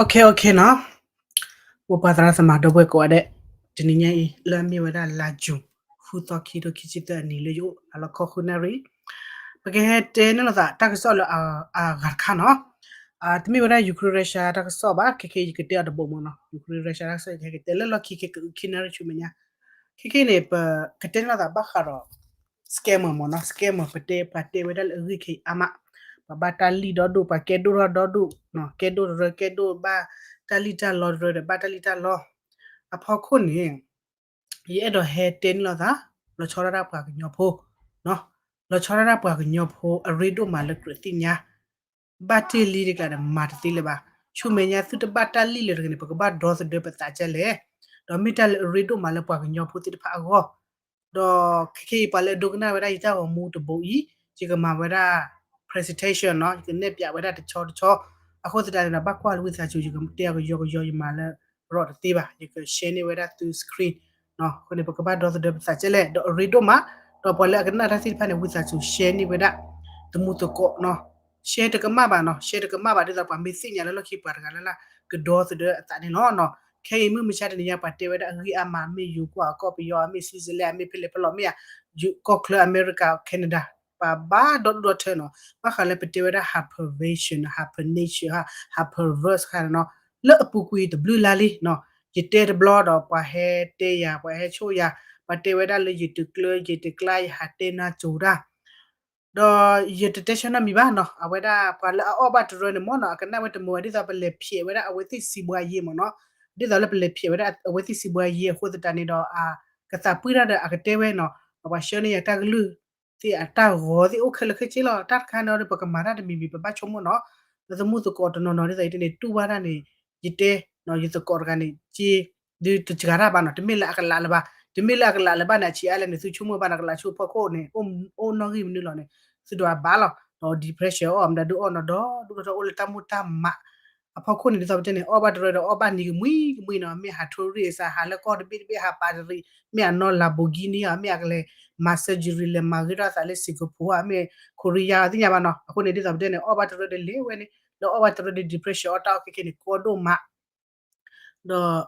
Okay, okay နီၤ. မိၢ်ပၢ်သရၣ်သမါဒီပုၢ်ဝဲၢ်ကိးဂၤဒဲး, တနံၤညါအံၤ လၢအမ့ၢ်ဝဲဒၣ်လါယူၤ ဃုသီ ခံထိခံဆံသၢအနံၤ လၢယအိၣ်အလီၢ်ခီဃုနၣ်ရံၣ်, ပကဟဲတဲန့ၢ်လိာ်သးတၢ်ကစီၣ်လၢအဂၤတခါနီၤ. တမ့ၢ်ဝဲဒၣ် Ukraine Russia တၢ်ကစီၣ်ဘၣ်, ခဲခဲယကတဲအီၤတဘိးမးနီၤ. Ukraine Russia တၢ်ကစီၣ် ယကဟဲကတဲလၢလီၢ်ခံခဲကအုးခံနၣ်ရံၣ်ဆူမဲာ်ညါ. ခဲခဲန့ၣ် ပကတဲန့ၢ်လိာ်သးဘၣ်ဃးဒီး scammer မးနီၤ. Scammer ပတဲ ပှၤတဲဝဲဒၣ်လၢအဂ့ၢ်ခဲအံၤအါမး, ပှၤဘၣ်တၢ်လံၣ်ဒီဒိၣ်, ပှၤကဲဒိၣ်ထီၣ်ဒီဒိၣ်, ကဲဒိၣ်တရၢ ကဲဒိၣ်ဘၣ်တၢ်လံၣ်တၢ်လီတရၢဒီး ဘၣ်တၢ်လံၣ်တၢ်လီ. အဖီခိၣ်န့ၣ် ယအဲၣ်ဒိးဟဲတဲန့ၢ်လိာ်သး လီၤဆီဒၣ်တၢ်ပှၤကညီဖိ, လီၤဆီဒၣ်တၢ်ပှၤကညီဖိအရ့ဒိၣ်မးလၢကြၢးသ့ၣ်ညါ ဘၣ်တ့ၢ်လံတကျါဒီးမၤတသ့လၢၤဘၣ်. ဆူမဲာ်ညါသုတဘၣ်တၢ်လံၣ်လၢၤတဂ့ၤန့ၣ် ပကဘၣ်ဒီသဒၢပသးကဲလဲၣ်. ဒီးမ့ၢ်တၢ်လၢအရ့ဒိၣ်မးလၢပှၤကညီဖိသ့ၣ်တဖၣ်အဂီၢ်, ဒီးခဲခဲအံၤပှၤလၢအဒိကနၣ်ဝဲဒၣ်ယတၢ်ဂီၤမူတဘိအံၤ, ယကမၤဝဲဒၣ် presentation နီၤ, ယကနဲၣ်ပၠးဝဲဒၣ်တဆီတဆီ, အဃိသတးန့ၣ်ဒီး ဘၣ်ကွၢ်လၢဝံသးစူၤ ယကတဲအီၤကယီကယီ ယမၤလၢရီးတသ့ဘၣ်, ယက share န့ၢ်ဝဲဒၣ်သု screen အဃိန့ၣ် ပကဘၣ်ဒီသဒၢပသးကဲလဲၣ်, ဒီးအရ့ဒိၣ်မး, ဒီးပှၤလၢအကနၣ်တၢ်သ့ၣ်တဖၣ်န့ၣ် ဝံသးစူၤ share န့ၢ်ဝဲဒၣ် သမူသကိးနီၤ. share တကမၣ်ဘၣ်နီၤ, share တကမၣ်ဘၣ် ဒ်သိးပှၤမ့ၢ်သ့ၣ်ညါလၢလီၢ်ခံပှၤတဂၤလၢ်လၢ် ကဒီသဒၢအသးန့ၣ်လီၤ. ခဲအံၤမုၢ်မဆါတနံၤညါ ပှၤတဲဝဲဒၣ်အဂ့ၢ်အါမး မ့ၢ်ယိၤကွၢ်အကီၢ်ပယီၤ, မ့ၢ် Switzerland, မ့ၢ်ဖဲလဲၣ်ဖဲလဲၣ်, မ့ၢ်ယိၤကီၢ်ချၢ America, Canada, ပှၤဘၣ်ဒီဒိၣ်ဒီထၢနီၤ, ဘၣ်ဃးလၢပတဲဝဲဒၣ် hypervention, hypernature, hyperverse ခါနီၤ, လၢအပူၤကွံာ်တဘျုးလါလံနီၤ. ယတဲတဘျီဒီး ပှၤဟဲတဲယၤ, ပှၤဟဲဆိၣ်ယၤ, ပှၤတဲဝဲဒၣ်လၢယတကျၢၤ ယတကျါ ယဟးတဲနၢ်ကၠိၤတၢ် ဒီးယတတဲဆၢနီတမံၤဘၣ်နီၤ. အဝဲဒၣ်ပှၤလၢအအီၣ်ဘၣ်တရၢန့ၣ်မ့ၢ်နီၤ, အကနၣ်ဝဲတမုာ်ဘၣ် ဒ်သိးပလဲၤဖျဲးဝဲဒၣ်အဝဲသ့ၣ်စံးဘှါယ့မ့ၢ်နီၤ, ဒ်သိးလၢပလဲၤဖျဲးဝဲဒၣ်အဝဲသ့ၣ်စံးဘှါယ့အဃိသတးန့ၣ်ဒီး ကသးပှၢ်တၢ်ဒီးအကတဲဝဲနီၤ, ပှၤဆှၢန့ၢ်ယၤတၢ်ကလုၢ်သ့ၣ်အတၢ်ဂီၤသ့ၣ်အိၣ်ခဲလၢာ်ခဲဆ့လီၤ. တၢ်တခါန့ၣ်ဒီး ပကမၤတၢ်တမံၤမံၤ ပဘၣ်ဆိကမိၣ်နီၤ. ဒီးသမူသကိးတနီၤနီၤဒ်သိးအံၤန့ၣ် တူၢ်ဘၣ်တၢ်န့ၣ် ယတဲ, ယသကိးတဂၤန့ၣ် က့ ဒုးတစှၤတၢ်ဘၣ်နီၤ, တမ့ၢ်လၢအကလးလၢၤဘၣ်, တမ့ၢ်လၢအကလးလၢၤဘၣ်န့ၣ် အဆံးအါလဲၣ်န့ၣ် သုဆိကမိၣ်ဘၣ်နီၤ, ကလးဆူအဖီခိၣ်န့ၣ် အိၣ်နီၣ်ဂံၢ်မနုၤလီၤန့ၣ် သုဒိးအဘၣ်လီၤ. ဒီး depression အီၣ်မတၤဒုးအီၣ်နီၤ ဒီဒူၣ်ထီၣ်ထီၣ်အိၣ်လၢတၢ်မိၢ်တၢ်မး အဖီခိၣ်န့ၣ် ဒ်သိးပတဲန့ၣ် အီၣ်ဘၣ်တရၢဒီးအီၣ်ဘၣ်နံၤကမှံကမှံနီၤ, မ့ၢ်ဟးထိရ့ၣ်စး ဟးလၢကီၢ်တဘ့ၣ်တဘ့ၣ် ဟးပာ်တရံး, မ့ၢ်အနီၢ် Lamborghini ဧါ, မ့ၢ်အကလဲၤမၤ surgery လဲၤမၤဂ့ၤထီၣ်အသးလၢ Singapore ဧါ, မ့ၢ် Korea သ့ၣ်ညါဘၣ်နီၤ. အဃိန့ၣ် ဒ်သိးပတဲန့ၣ် အီၣ်ဘၣ်တရၢဒီးလဲၤဝဲန့ၣ်, လၢအီၣ်ဘၣ်တရၢဒီး depression အီၣ်တၢ်အီၣ်ခဲခဲန့ၣ် ကီဒိၣ်မး ဒီး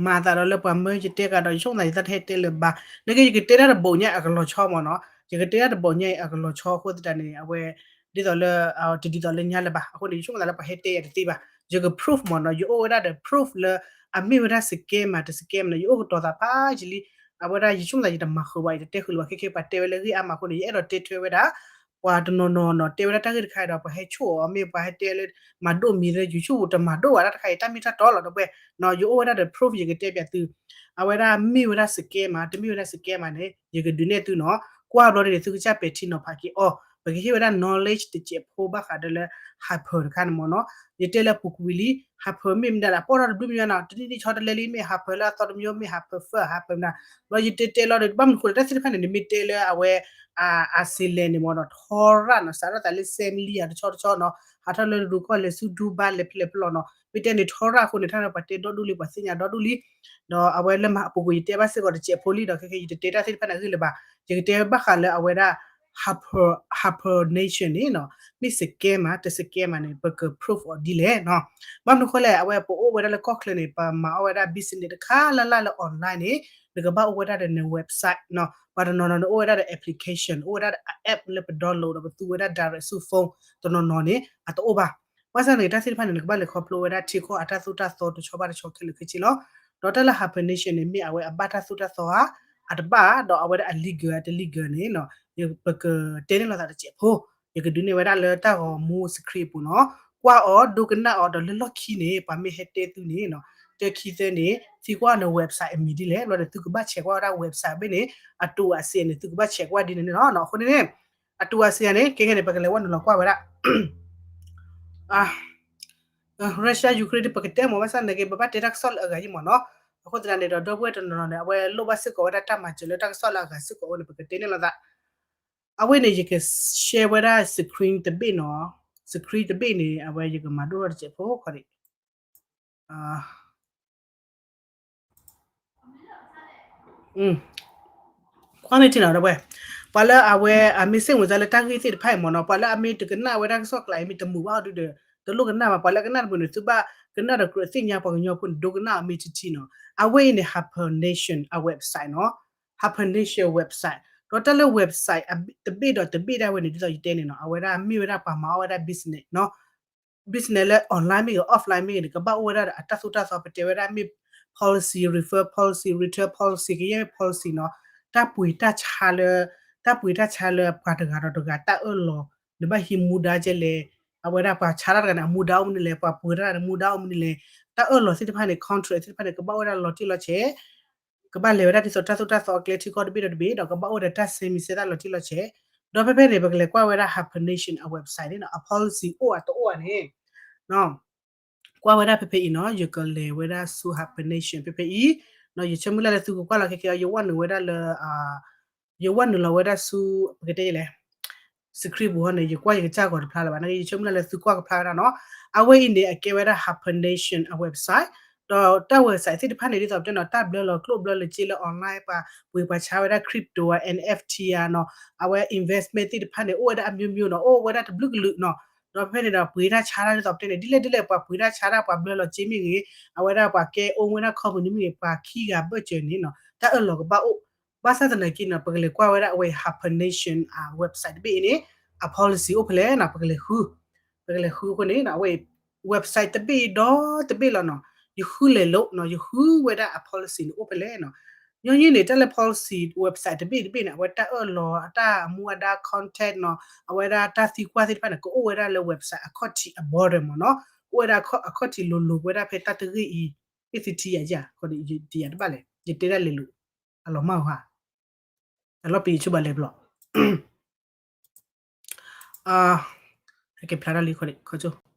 မၤသးဒီးလၢပှၤမၢယတဲကဒီး ယဆိကမိၣ်သးယတဟဲတဲလၢၤဘၣ်, နက့ယကတဲတၢ်တဘိးညါအကလီၤဆီမ့ၢ်နီၤ, ယကတဲတၢ်တဘိးညါအံၤအကလီၤဆီအဃိသတးန့ၣ် အဝဲ ဒ်သိးလၢ တဒ်သိးလၢညါလၢၤဘၣ်. အဃိန့ၣ် ယဆိကမိၣ်သးလၢပှၤဟဲတဲယၤတသ့ဘၣ်, ယက proof မ့ၢ်နီၤ, ယအိၣ်ဝဲဒၣ်ဒီး proof လၢ အမ့ၢ်ဝဲဒၣ် scam မး တ scam နီၤ, ယအိၣ်ကတီၤသးဖးယံာ်လံ, အဝဲဒၣ်ယဆိကမိၣ်သးယတမၤဃုာ်ဘၣ် ယတတဲဃုာ်လၢၤဘၣ်, ခဲခဲပှၤတဲဝဲလၢအဂ့ၢ်အါမးအဃိန့ၣ် ယအဲၣ်ဒိးတဲထွဲဝဲဒၣ် ပှၤတနီၤနီၤနီၤ တဲဝဲဒၣ်တၢ်ဂ့ၢ်တခါဒီး ပှၤဟဲဆိၣ်အီၤ မ့ၢ်ပှၤဟဲတဲလၢ မၤဒိၣ်မံၤလၢ YouTube တမၤဒိၣ်ဘၣ်တၢ်တခါအံၤ တၢ်မ့ၢ်တၢ်တီလီၤ ဒီပုၢ်ဝဲၢ်နီၤ, ယအိၣ်ဝဲဒၣ်ဒီး proof ယကတဲပၠးသု, အဝဲဒၣ်မ့ၢ်ဝဲဒၣ် scam မး တမ့ၢ်ဝဲဒၣ် scam မးန့ၣ် ယကဒုးနဲၣ်သုနီၤ, ကွၢ်ဘျီန့ၣ် သုကစၢ်ပဲာ်ထံနီၤဖးက့ၤအီၤ, ပကဟ့ၣ်ဝဲဒၣ် knowledge တစဲးဖိဘၣ်ဃးဒီးလၢ hyper တခါန့ၣ်မ့ၢ်နီၤ, ယတဲလၢအပူၤကွံာ်လံ, hyper မ့ၢ်မတၤလဲၣ် အပိာ်ထီၣ်တဘျုးမံၤညါနီၤ, တနံၣ်နံၣ်ဆီတလဲလံ မ့ၢ် hyper လၢအသီတမံၤ မ့ၢ် hyper first hyper မတၤ, ဘျီယတဲတဲလီၤဒီး ဘၣ်မနုၤဃိလၢတၢ်သ့ၣ်တဖၣ်န့ၣ် နမ့ၢ်တဲလၢအဝဲ အ Switzerland န့ၣ်မ့ၢ်နီၤ ထီရၣ်နီၤ စးထီၣ်သးလၢ စဲမလံ ယၤတဆီတဆီနီၤ, ဟးထီၣ်လၢရူၤကီၢ်လဲၤဆူဒူဘါ လဲၤဖဲလဲၣ်ဖဲလဲၣ်နီၤ, မ့ၢ်တဲန့ၣ်ထီရၣ်အဃိန့ၣ် ထီၣ်န့ၣ်ပှၤတဲဒီဒူၣ်လံ ပှၤသ့ၣ်ညါဒီဒူၣ်လံ, ဒီးအဝဲလၢမၤအပူၤကွံာ် ယတဲဘၣ်စ့ၢ်ကီးတစဲးဖိလံဒီး ခဲခဲယတတဲတၢ်သ့ၣ်တဖၣ်န့ၣ်အဂ့ၢ်လၢၤဘၣ်, ယကတဲဘၣ်ဃးလၢအဝဲဒၣ် hyper, hyper nation န့ၣ်နီၤ, မ့ၢ် scam မး တ scam မးန့ၣ် ပက proof အီၤဒ်လဲၣ်နီၤ, ဘၣ်မနုၤဃိလဲၣ် အဝဲပအိၣ်ဝဲဒၣ်လၢကီၢ်ချၢန့ၣ် ပမၤအီၣ်ဝဲဒၣ် business တခါလၢ်လၢ်လၢ online န့ၣ် နကဘၣ်အိၣ်ဝဲဒၣ်ဒီးန website နီၤ, ပှၤတနီၤနီၤန့ၣ် အိၣ်ဝဲဒၣ်ဒီး application အိၣ်ဝဲဒၣ်ဒီး app လၢပ download ဒီးပသူဝဲဒၣ် direct ဆူ phone, တနီၤနီၤန့ၣ် အတအိၣ်ဘၣ်, ဘၣ်ဆၣ်န့ၣ် တၢ်သ့ၣ်တဖၣ်န့ၣ် နကဘၣ်လဲၤခီဖျိဝဲဒၣ်ထံကီၢ်အတၢ်သိၣ်တၢ်သီတဆီဘၣ်တဆီခဲလၢာ်ခဲဆ့လီၤ, ဒီးတၢ်လၢ hyper nation န့ၣ် မ့ၢ်အဝဲအဘၣ်တၢ်သိၣ်တၢ်သီဧါ, အတဘၣ်ဧါ, ဒီးအဝဲဒၣ်အ legal တ legal န့ၣ်နီၤ, ပကတဲန့ၢ်လိာ်သးတစဲးဖိ, ယကဒုးနဲၣ်ဝဲဒၣ်လၢတၢ်ဂီၤမူ screen အပူၤနီၤ, ကွၢ်အီၤ ဒိကနၣ်အီၤ ဒီးလၢလီၢ်ခံန့ၣ် ပှၤမ့ၢ်ဟဲတဲသုန့ၣ်နီၤ, တၢခံသၢန့ၣ် သံကွၢ်န website အမံၤဒ်လဲၣ်, ဘျီန့ၣ် သုကဘၣ်ဆဲးကွၢ်ဝဲဒၣ် website ဘ့ၣ်န့ၣ် အတူးအစ့န့ၣ် သုကဘၣ်ဆဲးကွၢ်ဒ်န့ၣ်န့ၣ်လီၤ, အဃိန့ၣ်န့ၣ် အတူးအစ့န့ၣ် ခဲခဲန့ၣ် ပကလဲၤဝဲနုာ်လီၤကွၢ်ဝဲဒၣ် Russia Ukraine ပကတဲမ့ၢ်ဘၣ်ဆၣ်န့ၣ်က့ ပဘၣ်တဲတၢ်ကစီၣ်လၢအဂၤယံမ့ၢ်နီၤ, အဃိသတးန့ၣ်ဒီး ဒီပုၢ်ဝဲၢ်တနီၤနီၤန့ၣ် အဝဲလိၣ်ဘၣ်စ့ၢ်ကီးဝဲဒၣ်တၢ်မၤစၢၤလၢတၢ်ကစီၣ်လၢအဂၤစ့ၢ်ကီးအဃိန့ၣ် ပကတဲန့ၢ်လိာ်သး, အဝဲန့ၣ် ယက share ဝဲဒၣ် screen တဘ့ၣ်နီၤ, screen တဘ့ၣ်န့ၣ် အဝဲယကမၤဒိၣ်ထီၣ်တစဲးဖိခီဒံး quality နီၤ ဒီပုၢ်ဝဲၢ်, ပှၤလၢအဝဲအမ့ၢ်စ့ၣ်ဝင်စားလၢတၢ်ဂ့ၢ်သ့ၣ်တဖၣ်အံၤမ့ၢ်နီၤ, ပှၤလၢအမ့ၢ်တကနၣ်ဝဲဒၣ်ကစီၣ်ကျါအံၤ မ့ၢ်တမုာ်ဘၣ်အီၤဒုဒီး တလိၣ်ကနၣ်ဘၣ် ပှၤလၢကနၣ်တမုာ်န့ၣ် သုဘၣ်ကနၣ်ဒီးကြၢးသ့ၣ်ညါပှၤကညီဖိန့ၣ် ဒိကနၣ်အီၤမ့ၢ်ထံထံနီၤ. အဝဲအံၤန့ၣ် Hyper Nation အ website နီၤ. Hyper Nation website ဒီးတၢ်လၢ website တဘ့ၣ်ဒီးတဘ့ၣ်ဒၣ်ဝဲန့ၣ် ဒ်သိးယတဲန့ၣ်နီၤ အဝဲဒၣ်မ့ၢ်ဝဲဒၣ်ပှၤမၤအီၣ်ဝဲဒၣ် business နီၤ business လၢ online မ့ၢ်ဂ့ၤ offline မ့ၢ်ဂ့ၤန့ၣ် ကဘၣ်အိၣ်ဝဲဒၣ်ဒီးအတၢ်သိၣ်တၢ်သီ ပတဲဝဲဒၣ်မ့ၢ် policy, refer policy, return policy ကယဲၢ်မ့ၢ် policy နီၤ. တၢ်ပှ့ၤတၢ်ဆါလၢ တၢ်ပှ့ၤတၢ်ဆါလၢပှၤတဂၤဒီးတဂၤတၢ်အၢၣ်လီၤ နဘၣ်ဟံးမူဒါကဲလဲၣ်. အဝဲဒၣ်ပှၤဆါတၢ်တဂၤန့ၣ် အမူဒါအိၣ်မနုၤလဲၣ်, ပှၤပှ့ၤတၢ်တဂၤန့ၣ် မူဒါအိၣ်မနုၤလဲၣ်, တၢ်အၢၣ်လီၤသ့ၣ်တဖၣ်န့ၣ် contract သ့ၣ်တဖၣ်န့ၣ် ကဘၣ်အိၣ်ဝဲဒၣ်လီၤတံၢ်လီၤဆဲး ကဘၣ်လဲၤဝဲဒၣ်ဒ်သိးတၢ်သိၣ်တၢ်သီအကျဲထံကီၢ်တဘ့ၣ်ဒီးတဘ့ၣ်ဒီး ကဘၣ်အိၣ်ဒီးတၢ်ဆဲးမံၤဆဲးတၢ်လီၤတံၢ်လီၤဆဲး. ဒီးဖဲဖဲန့ၣ် ပကလဲၤကွၢ်ဝဲဒၣ် Hyper Nation အ website န့ၣ်နီၤ အ policy အိၣ်အတအိၣ်ဧါန့ၣ် ကွၢ်ဝဲဒၣ်ဖဲဖဲအံၤနီၤ ယကလဲၤဝဲဒၣ်ဆူ Hyper Nation ဖဲဖဲအံၤနီၤ ယဆၢမုၢ်လၢ်လၢသုကကွၢ်လီၤခဲခဲအံၤ ယဝဲနုာ်ဝဲဒၣ်လၢ ယဝဲနုာ်လီၤဝဲဒၣ်ဆူ ပကတဲလဲၣ် screen ပူၤဟီန့ၣ် ယကွၢ်ယကစၢ်ဂီၤတဖျါလၢၤဘၣ် နာ်က့ယဆၢမုၢ်လၢ်လၢသုကွၢ်ကဖျါဝဲဒၣ်နီၤ. အဝဲအံၤန့ၣ် အကဲဝဲဒၣ် Hyper Nation အ website ဒီးတၢ် website သ့ၣ်တဖၣ်န့ၣ် ဒ်သိးပတဲနီၤ တၢ်ဘျၢလီၤကျိၣ်ဘျၢလီၤစ့လၢ online ပှၤပှ့ၤပှၤဆါဝဲဒၣ် crypto ဧါ NFT ဧါနီၤ အဝဲ investment သ့ၣ်တဖၣ်န့ၣ် အိၣ်ဝဲဒၣ်အမျိုးမျိုးနီၤ အိၣ်ဝဲဒၣ်တဘျုးကလုာ်နီၤ. ဒီးဖဲန့ၣ်ဒီးပှ့ၤတၢ်ဆါတၢ်ဒ်သိးပတဲန့ၣ် ဒ်လဲၣ်ဒ်လဲၣ် ပှၤပှ့ၤတၢ်ဆါတၢ် ပှၤဘျၢလီၤစ့မ့ၢ်ဂ့ၤ အဝဲဒၣ်ပှၤကဲ own ဝဲဒၣ် company မ့ၢ်ဂ့ၤ ပှၤခံဂၤဘၢၣ်စၢၤန့ၣ်နီၤ တၢ်အၢၣ်လီၤကဘၣ်အိၣ်. ဘၣ်ဆၣ်သနာ်က့နီၤ ပကလဲၤကွၢ်ဝဲဒၣ်အဝဲ Hyper Nation အ website တဘ့ၣ်အံၤန့ၣ် အ policy အိၣ်ဖဲလဲၣ်နီၤ ပကလဲၤဃု ပကလဲၤဃုအဃိန့ၣ် အဝဲ website တဘ့ၣ်အံၤဒီတဘ့ၣ်လီၤနီၤ ယဃုလဲၤလိာ်နီၤ ယဃုဝဲဒၣ်အ policy န့ၣ်အိၣ်ဖဲလဲၣ်နီၤ. ညီနုၢ်န့ၣ် တၢ်လၢ policy website တဘ့ၣ်တဘ့ၣ်န့ၣ် အဝဲတၢ်အၢၣ်လီၤ အတၢ်အမူအဒါ contact နီၤ အဝဲဒၣ်တၢ်သံကွၢ်သ့ၣ်တဖၣ်န့ၣ် ကအိၣ်ဝဲဒၣ်လၢ website အခီၣ်ထံးအ border မ့ၢ်နီၤ ကအိၣ်ဝဲဒၣ်အခီၣ်ထံးလိၤလိၤဝဲဒၣ်ဖဲတၢ်တဂ့ၢ်အံၤ မ့ၢ်သုထံၣ်ယၤယၤ တယၤတဘၣ်လဲၣ် ယတဲဒၣ်လဲၤလိာ် အလီၤမၢ်ဧါ အလီၤပျံၤဆိဘၣ်လဲၤဘျီ ကဲဖျါတၢ်လံ ခီ လီ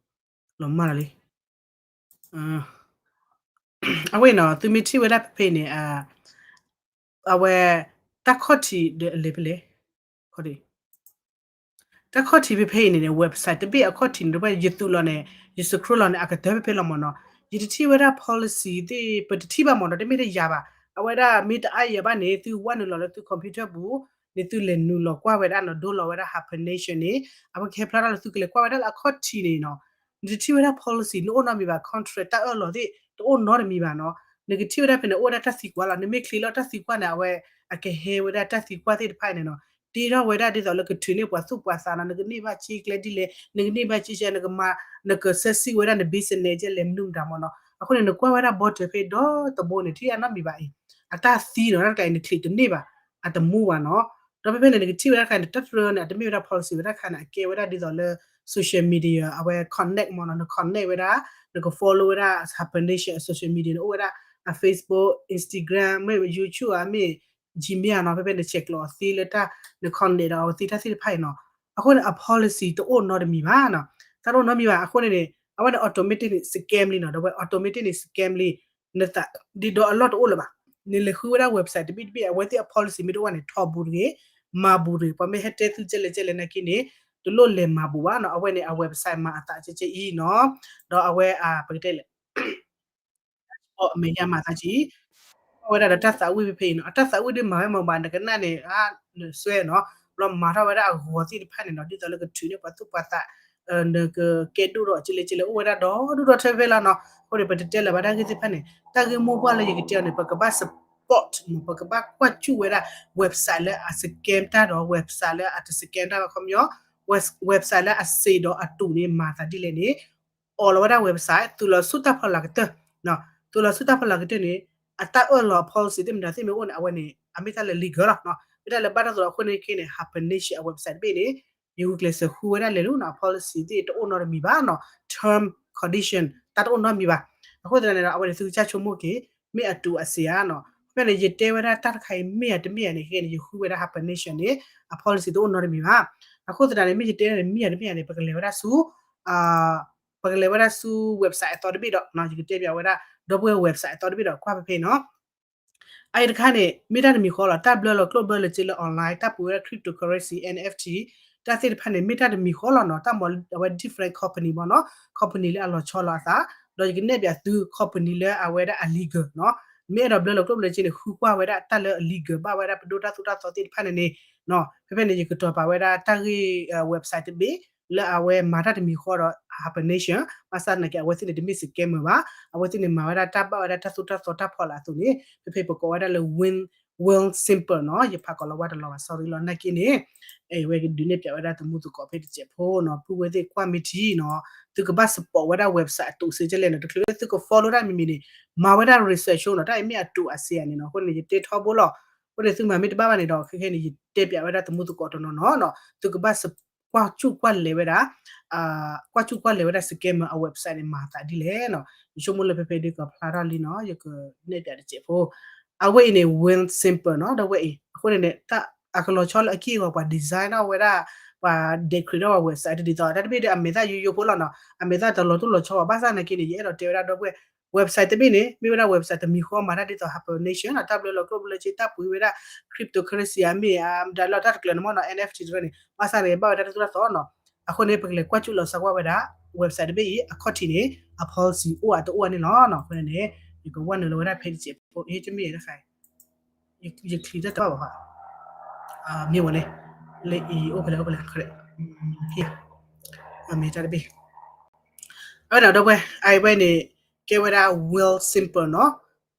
ၤမၢ်လီၤလံ အဝဲနီၤ သုမ့ၢ်ထံၣ်ဝဲဒၣ်ဖဲဖဲန့ၣ် အဝဲ တၢ်ခီၣ်ထံးဒီးအလဲၤဖဲလဲၣ် တၢ်ခီၣ်ထံးဖဲဖဲအံၤန့ၣ်န့ၣ် website တဘ့ၣ်အခီၣ်ထံးန့ၣ် တဝဲယသူၣ်လီၤန့ၣ် ယ scroll လီၤန့ၣ် အကတၢၢ်ဖဲဖဲလီၤမ့ၢ်နီၤ ယတထံၣ်ဝဲဒၣ် policy သ့ၣ် ပတထံၣ်ဘၣ်မ့ၢ်နီၤ တမ့ၢ်တယၤဘၣ် အဝဲဒၣ်မ့ၢ်တအါယၤဘၣ်န့ၣ် သုဝဲနုာ်လီၤလၢသု computer ပူၤ န့ၣ်သုလဲၤနုာ်လီၤကွၢ်ဝဲဒၣ်နီၤ ဒိလီၤဝဲဒၣ် Hyper Nation န့ၣ် အဝဲကဟဲဖျါထီၣ်လၢသုကလဲၤကွၢ်ဝဲဒၣ်လၢအခီၣ်ထံးန့ၣ်နီၤ နတထံၣ်ဝဲဒၣ် policy နအိၣ်နီတမံၤဘၣ် contract တၢ်အၢၣ်လီၤသ့ၣ် တအိၣ်နီတမံၤဘၣ်နီၤ နကထံၣ်ဝဲဒၣ်ဖဲန့ၣ် အိၣ်ဝဲဒၣ်တၢ်သံကွၢ်လီၤ နမ့ၢ်ချ့လီၤတၢ်သံကွၢ်န့ၣ် အဝဲ အကဟဲဝဲဒၣ်တၢ်သံကွၢ်သ့ၣ်တဖၣ်န့ၣ်နီၤ တ့ထီၣ်ဝဲဒၣ်ဒ်သိးလၢကထုးန့ၢ်ပှၤသူၣ်ပှၤသးနီၤ နကန့ၢ်ဘၣ်စ့ကျဲဒ်လဲၣ် နကန့ၢ်ဘၣ်စ့ဆဲ နကမၤ နကဆၢစံးဝဲဒၣ်န business ကဲလဲၣ် မနုၤမတၤမ့ၢ်နီၤ အဃိန့ၣ် နကွၢ်ဝဲဒၣ် border ဖဲဒီတဘိန့ၣ် ထံၣ်အနီတမံၤဘၣ်အံၤ အတၢ်သံနီၤ တၢ်တခါအံၤ နချံးတန့ၢ်ဘၣ် အတမူဘၣ်နီၤ ဒီးဖဲဖဲန့ၣ် နကထံၣ်ဝဲဒၣ်တခါန့ၣ် တၢ်တရၢန့ၣ် အတမ့ၢ်ဝဲဒၣ် policy ဝဲဒၣ်တခါန့ၣ် အကဲဝဲဒၣ်ဒ်သိးလၢ social media အဝဲ connect မ့ၢ်နီၤ န connect ဝဲဒၣ် နက follow ဝဲဒၣ် Hyper Nation အ social media န့ၣ် အိၣ်ဝဲဒၣ် အ Facebook Instagram မ့ၢ် YouTube ဧါ မ့ၢ် Gmail ဧါနီၤ ဖဲဖဲနဆဲးကျိးအီၤသ့လၢတၢ် န connect ဒီးအဝဲသ့ၣ်တၢ်သ့ၣ်တဖၣ်အံၤနီၤ အဃိန့ၣ် အ policy တအိၣ်နီတမံၤဘၣ်နီၤ တၢ်တအိၣ်နီတမံၤဘၣ် အဃိန့ၣ်န့ၣ် အဝဲန့ၣ် automatic န့ၣ် scam လံနီၤ ဒီးဝဲ automatic န့ၣ် scam လံ နသး ဒ်ဒီးအလီၢ်တအိၣ်လၢၤဘၣ် နလဲၤဃုဝဲဒၣ် website တဘ့ၣ်တဘ့ၣ် အဝဲသ့ၣ်အ policy မ့ၢ်တအိၣ်ဘၣ်န့ၣ် ထီၣ်ဘူးတဂ့ၤ မၤဘူးတဂ့ၤ ပှၤမ့ၢ်ဟဲတဲသုကဲလဲၣ်ကဲလဲၣ်နာ်က့န့ၣ် တလိၣ်လဲၤမၤဘူးဘၣ်နီၤ အဝဲန့ၣ် အ website မၤအသးကဲကဲအံၤနီၤ ဒီးအဝဲ ပကတဲလဲၣ် အမဲာ်ညါမၤသးကဲအံၤ အဝဲဒၣ်ဒီးတၢ်သးဝံၣ်ဖဲဖဲအံၤနီၤ အတၢ်သးဝံၣ်ဒ်မၤဝဲမၤဘၣ် နကနၣ်န့ၣ် နစွဲနီၤ ဘျီမၤထီၣ်ဝဲဒၣ်အဂီၤသ့ၣ်တဖၣ်န့ၣ်နီၤ ဒ်သိးလၢကထုးန့ၢ်ပှၤသူၣ်ပှၤသး နကကဲဒိၣ်ဒီးကဲလဲၣ်ကဲလဲၣ် အိၣ်ဝဲဒၣ်ဒီဒူၣ်ဒီထၢဖဲလီၤနီၤ အဃိန့ၣ် ပတတဲလၢၤဘၣ်တၢ်ဂ့ၢ်သ့ၣ်တဖၣ်န့ၣ် တၢ်ဂ့ၢ်မိၢ်ပှၢ်လၢယကတဲအီၤန့ၣ် ပကဘၣ် support နီၤ ပကဘၣ်ကွၢ်စူၣ်ဝဲဒၣ် website လၢအ scam တၢ်ဒီး website လၢအတ scam တၢ်ဘၣ်ခီပညီ website လၢအစံးဒီးအတူးန့ၣ် မၤသးဒ်လဲၣ်န့ၣ် အီၣ်လီၤဝဲဒၣ် website သုးလီၤဆူတၢ်ဖီလာ်ကတၢၢ် သုးလီၤဆူတၢ်ဖီလာ်ကတၢၢ်န့ၣ် အတၢ်အၢၣ်လီၤ policy သ့ၣ်မတၤသ့ၣ်မ့ၢ်အိၣ်န့ၣ် အဝဲန့ၣ် အမ့ၢ်တၢ်လၢ legal လီၤ မ့ၢ်တၢ်လၢဘၣ်တၢ်သိးအဃိန့ၣ်ခဲန့ၣ် Hyper Nation အ website တဘ့ၣ်န့ၣ် ယဂုာ်ကျဲးစၢးဃုဝဲဒၣ်လဲၤလိာ်နီၤ အ policy သ့ၣ်တအိၣ်နီတမံၤဘၣ်နီၤ term condition တၢ်တအိၣ်နီတမံၤဘၣ် အဃိသတးန့ၣ်ဒီး အဝဲန့ၣ်သုကစၢ်ဆိကမိၣ်က့ၤ မ့ၢ်အတူးအစ့ဧါနီၤ ဖဲန့ၣ် ယတဲဝဲဒၣ်တၢ်တခါအံၤမ့ၢ်ဧါတမ့ၢ်ဧါန့ၣ် ခဲန့ၣ် ယဃုဝဲဒၣ် Hyper Nation န့ၣ် အ policy တအိၣ်နီတမံၤဘၣ် အဃိသတးန့ၣ် မ့ၢ်ယတဲန့ၣ်မ့ၢ်ဧါတမ့ၢ်ဧါန့ၣ် ပကလဲၤဝဲဒၣ်ဆူ ပကလဲၤဝဲဒၣ်ဆူ website အသီတဘ့ၣ်ဒီး ယကတဲပၠးဝဲဒၣ် ဒီပုၢ်ဝဲၢ် website အသီတဘ့ၣ်ဒီး ကွၢ်ဖဲဖဲနီၤ အအံၤတခါန့ၣ် မ့ၢ်တၢ်တမံၤဃီလီၤ တၢ်ဘျၢလီၤကျိၣ်ဘျၢလီၤစ့လၢ online တၢ်ပှ့ၤဝဲဒၣ် cryptocurrency NFT တၢ်သ့ၣ်တဖၣ်န့ၣ် မ့ၢ်တၢ်တမံၤဃီလီၤနီၤ တၢ်မ့ၢ်အဝဲ different company ဘၣ်နီၤ company လၢအလီၤဆီလီၤအသး ဒီးယကနဲၣ်ပၠးသု company လၢအဝဲဒၣ်အ legal နီၤ မ့ၢ်အဲၣ်ဒိးဘျၢလီၤကျိၣ်ဘျၢလီၤစ့န့ၣ် ဃုကွၢ်ဝဲဒၣ်တၢ်လၢအ legal ဘၣ်ဝဲဒၣ်ပဒိၣ်တၢ်သိၣ်တၢ်သီသ့ၣ်တဖၣ်န့ၣ်န့ၣ် ဖဲဖဲန့ၣ် ယကတီၤပာ်ဝဲဒၣ်တၢ်ဂ့ၢ် website တဘ့ၣ် လၢအဝဲမၤတၢ်တမံၤဃီဒီး Hypernation ဘၣ်ဆၣ်သနာ်က့ အဝဲသ့ၣ်န့ၣ်တမ့ၢ် scammer ဘၣ်. အဝဲသ့ၣ်န့ၣ်မၤဝဲဒၣ်တၢ်ဘၣ်ဝဲဒၣ်တၢ်သိၣ်တၢ်သီတၢ်ဖီလာ်အသိးန့ၣ် ဖဲဖဲပကိးဝဲဒၣ်လၢ Wealthsimple နီၤ, ယဖးကိးလီၤဝါတလီၤဘၣ် sorry လီၤ နာ်က့န့ၣ် အဝဲကဒုးနဲၣ်ပၠးဝဲဒၣ်သမူသကိးဖဲတစဲးဖိနီၤ, ပုၢ်ဝဲၢ်သ့ၣ်ကွၢ်မ့ၢ်ထံနီၤ, သုကဘၣ် support ဝဲဒၣ် website အတူးစ့ကလဲၣ်နီၤ, တချုးလၢသုက follow တၢ်မံၤမံၤန့ၣ် မၤဝဲဒၣ် research နီၤ, တၢ်အံၤမ့ၢ်အတူးအစ့ဧါန့ၣ်နီၤ, အဃိန့ၣ် ယတဲထီဘိလီၤ. အဃိန့ၣ် သုမၤမ့ၢ်တဘၣ်ဘၣ်န့ၣ်ဒီး ခဲခဲန့ၣ် ယတဲပၠးဝဲဒၣ်သမူသကိးတနီၤနီၤနီၤ, သုကဘၣ် ကွၢ်စူၣ်ကွၢ်လဲၤဝဲဒၣ် ကွၢ်စူၣ်ကွၢ်လဲၤဝဲဒၣ် scammer အ website န့ၣ် မၤသးဒ်လဲၣ်နီၤ, ယဆိကမိၣ်လၢဖဲဖဲဒ်ကဖျါထီၣ်လံနီၤ, ယကနဲၣ်ပၠးတစဲးဖိ, အဝဲအံၤန့ၣ် Wealthsimple နီၤ, ဒီးဝဲအံၤ အဃိန့ၣ်န့ၣ် တၢ်အကလီၤဆီလၢအက့ၢ်အဂီၤ ပှၤ design ထီၣ်ဝဲဒၣ် ပှၤ decorate ထီၣ်ပှၤ website တဒ်သိး တၢ်တဘ့ၣ်ဒီးအမဲာ်သၣ်ယိယိဖိလီၤနီၤ, အမဲာ်သၣ်တလီၤတိၢ်လီၤဆီဘၣ်, ဘၣ်ဆၣ်သနာ်က့န့ၣ် ယအဲၣ်ဒိးတဲဝဲဒၣ်ဒီပုၢ်ဝဲၢ် website တဘ့ၣ်န့ၣ် မ့ၢ်ဝဲဒၣ် website တမံၤဃီမၤတၢ်ဒ်သိး Hypernation နီၤ, တၢ်ဘျၢလီၤကျိၣ်ဘျၢစ့ တၢ်ပှ့ၤဝဲဒၣ် cryptocurrency အမ့ၢ် မတၤလီၤ တၢ်တကျၢၤန့ၣ်မ့ၢ်နီၤ, NFT တရၢန့ၣ် ဘၣ်ဆၣ်န့ၣ် ဘၣ်ဝဲဒၣ်တၢ်သိၣ်တၢ်သီနီၤ, အဃိန့ၣ် ပကလဲၤကွၢ်စူၣ်လီၤစါကွၢ်ဝဲဒၣ် website တဘ့ၣ်အံၤ အခီၣ်ထံးန့ၣ် အ policy အိၣ်အတအိၣ်န့ၣ်လီၤနီၤ, အဃိန့ၣ် ယကဝဲနုာ်လီၤဝဲဒၣ်ဖဲတစဲးဖိ ဟ့ၣ်တမ့ၢ်တခါ ယချံတၢ်တဘၣ်ဘၣ်ဃီ, မ့ၢ်ဝဲန့ၣ် လၢအံၤအိၣ်ဖဲလဲၣ်အိၣ်ဖဲလဲၣ်, အမ့ၢ်တၢ်တဘ့ၣ် အဝဲဒၣ်ဒီပုၢ်ဝဲၢ် အဝဲန့ၣ် ကဲဝဲဒၣ် Wealthsimple နီၤ,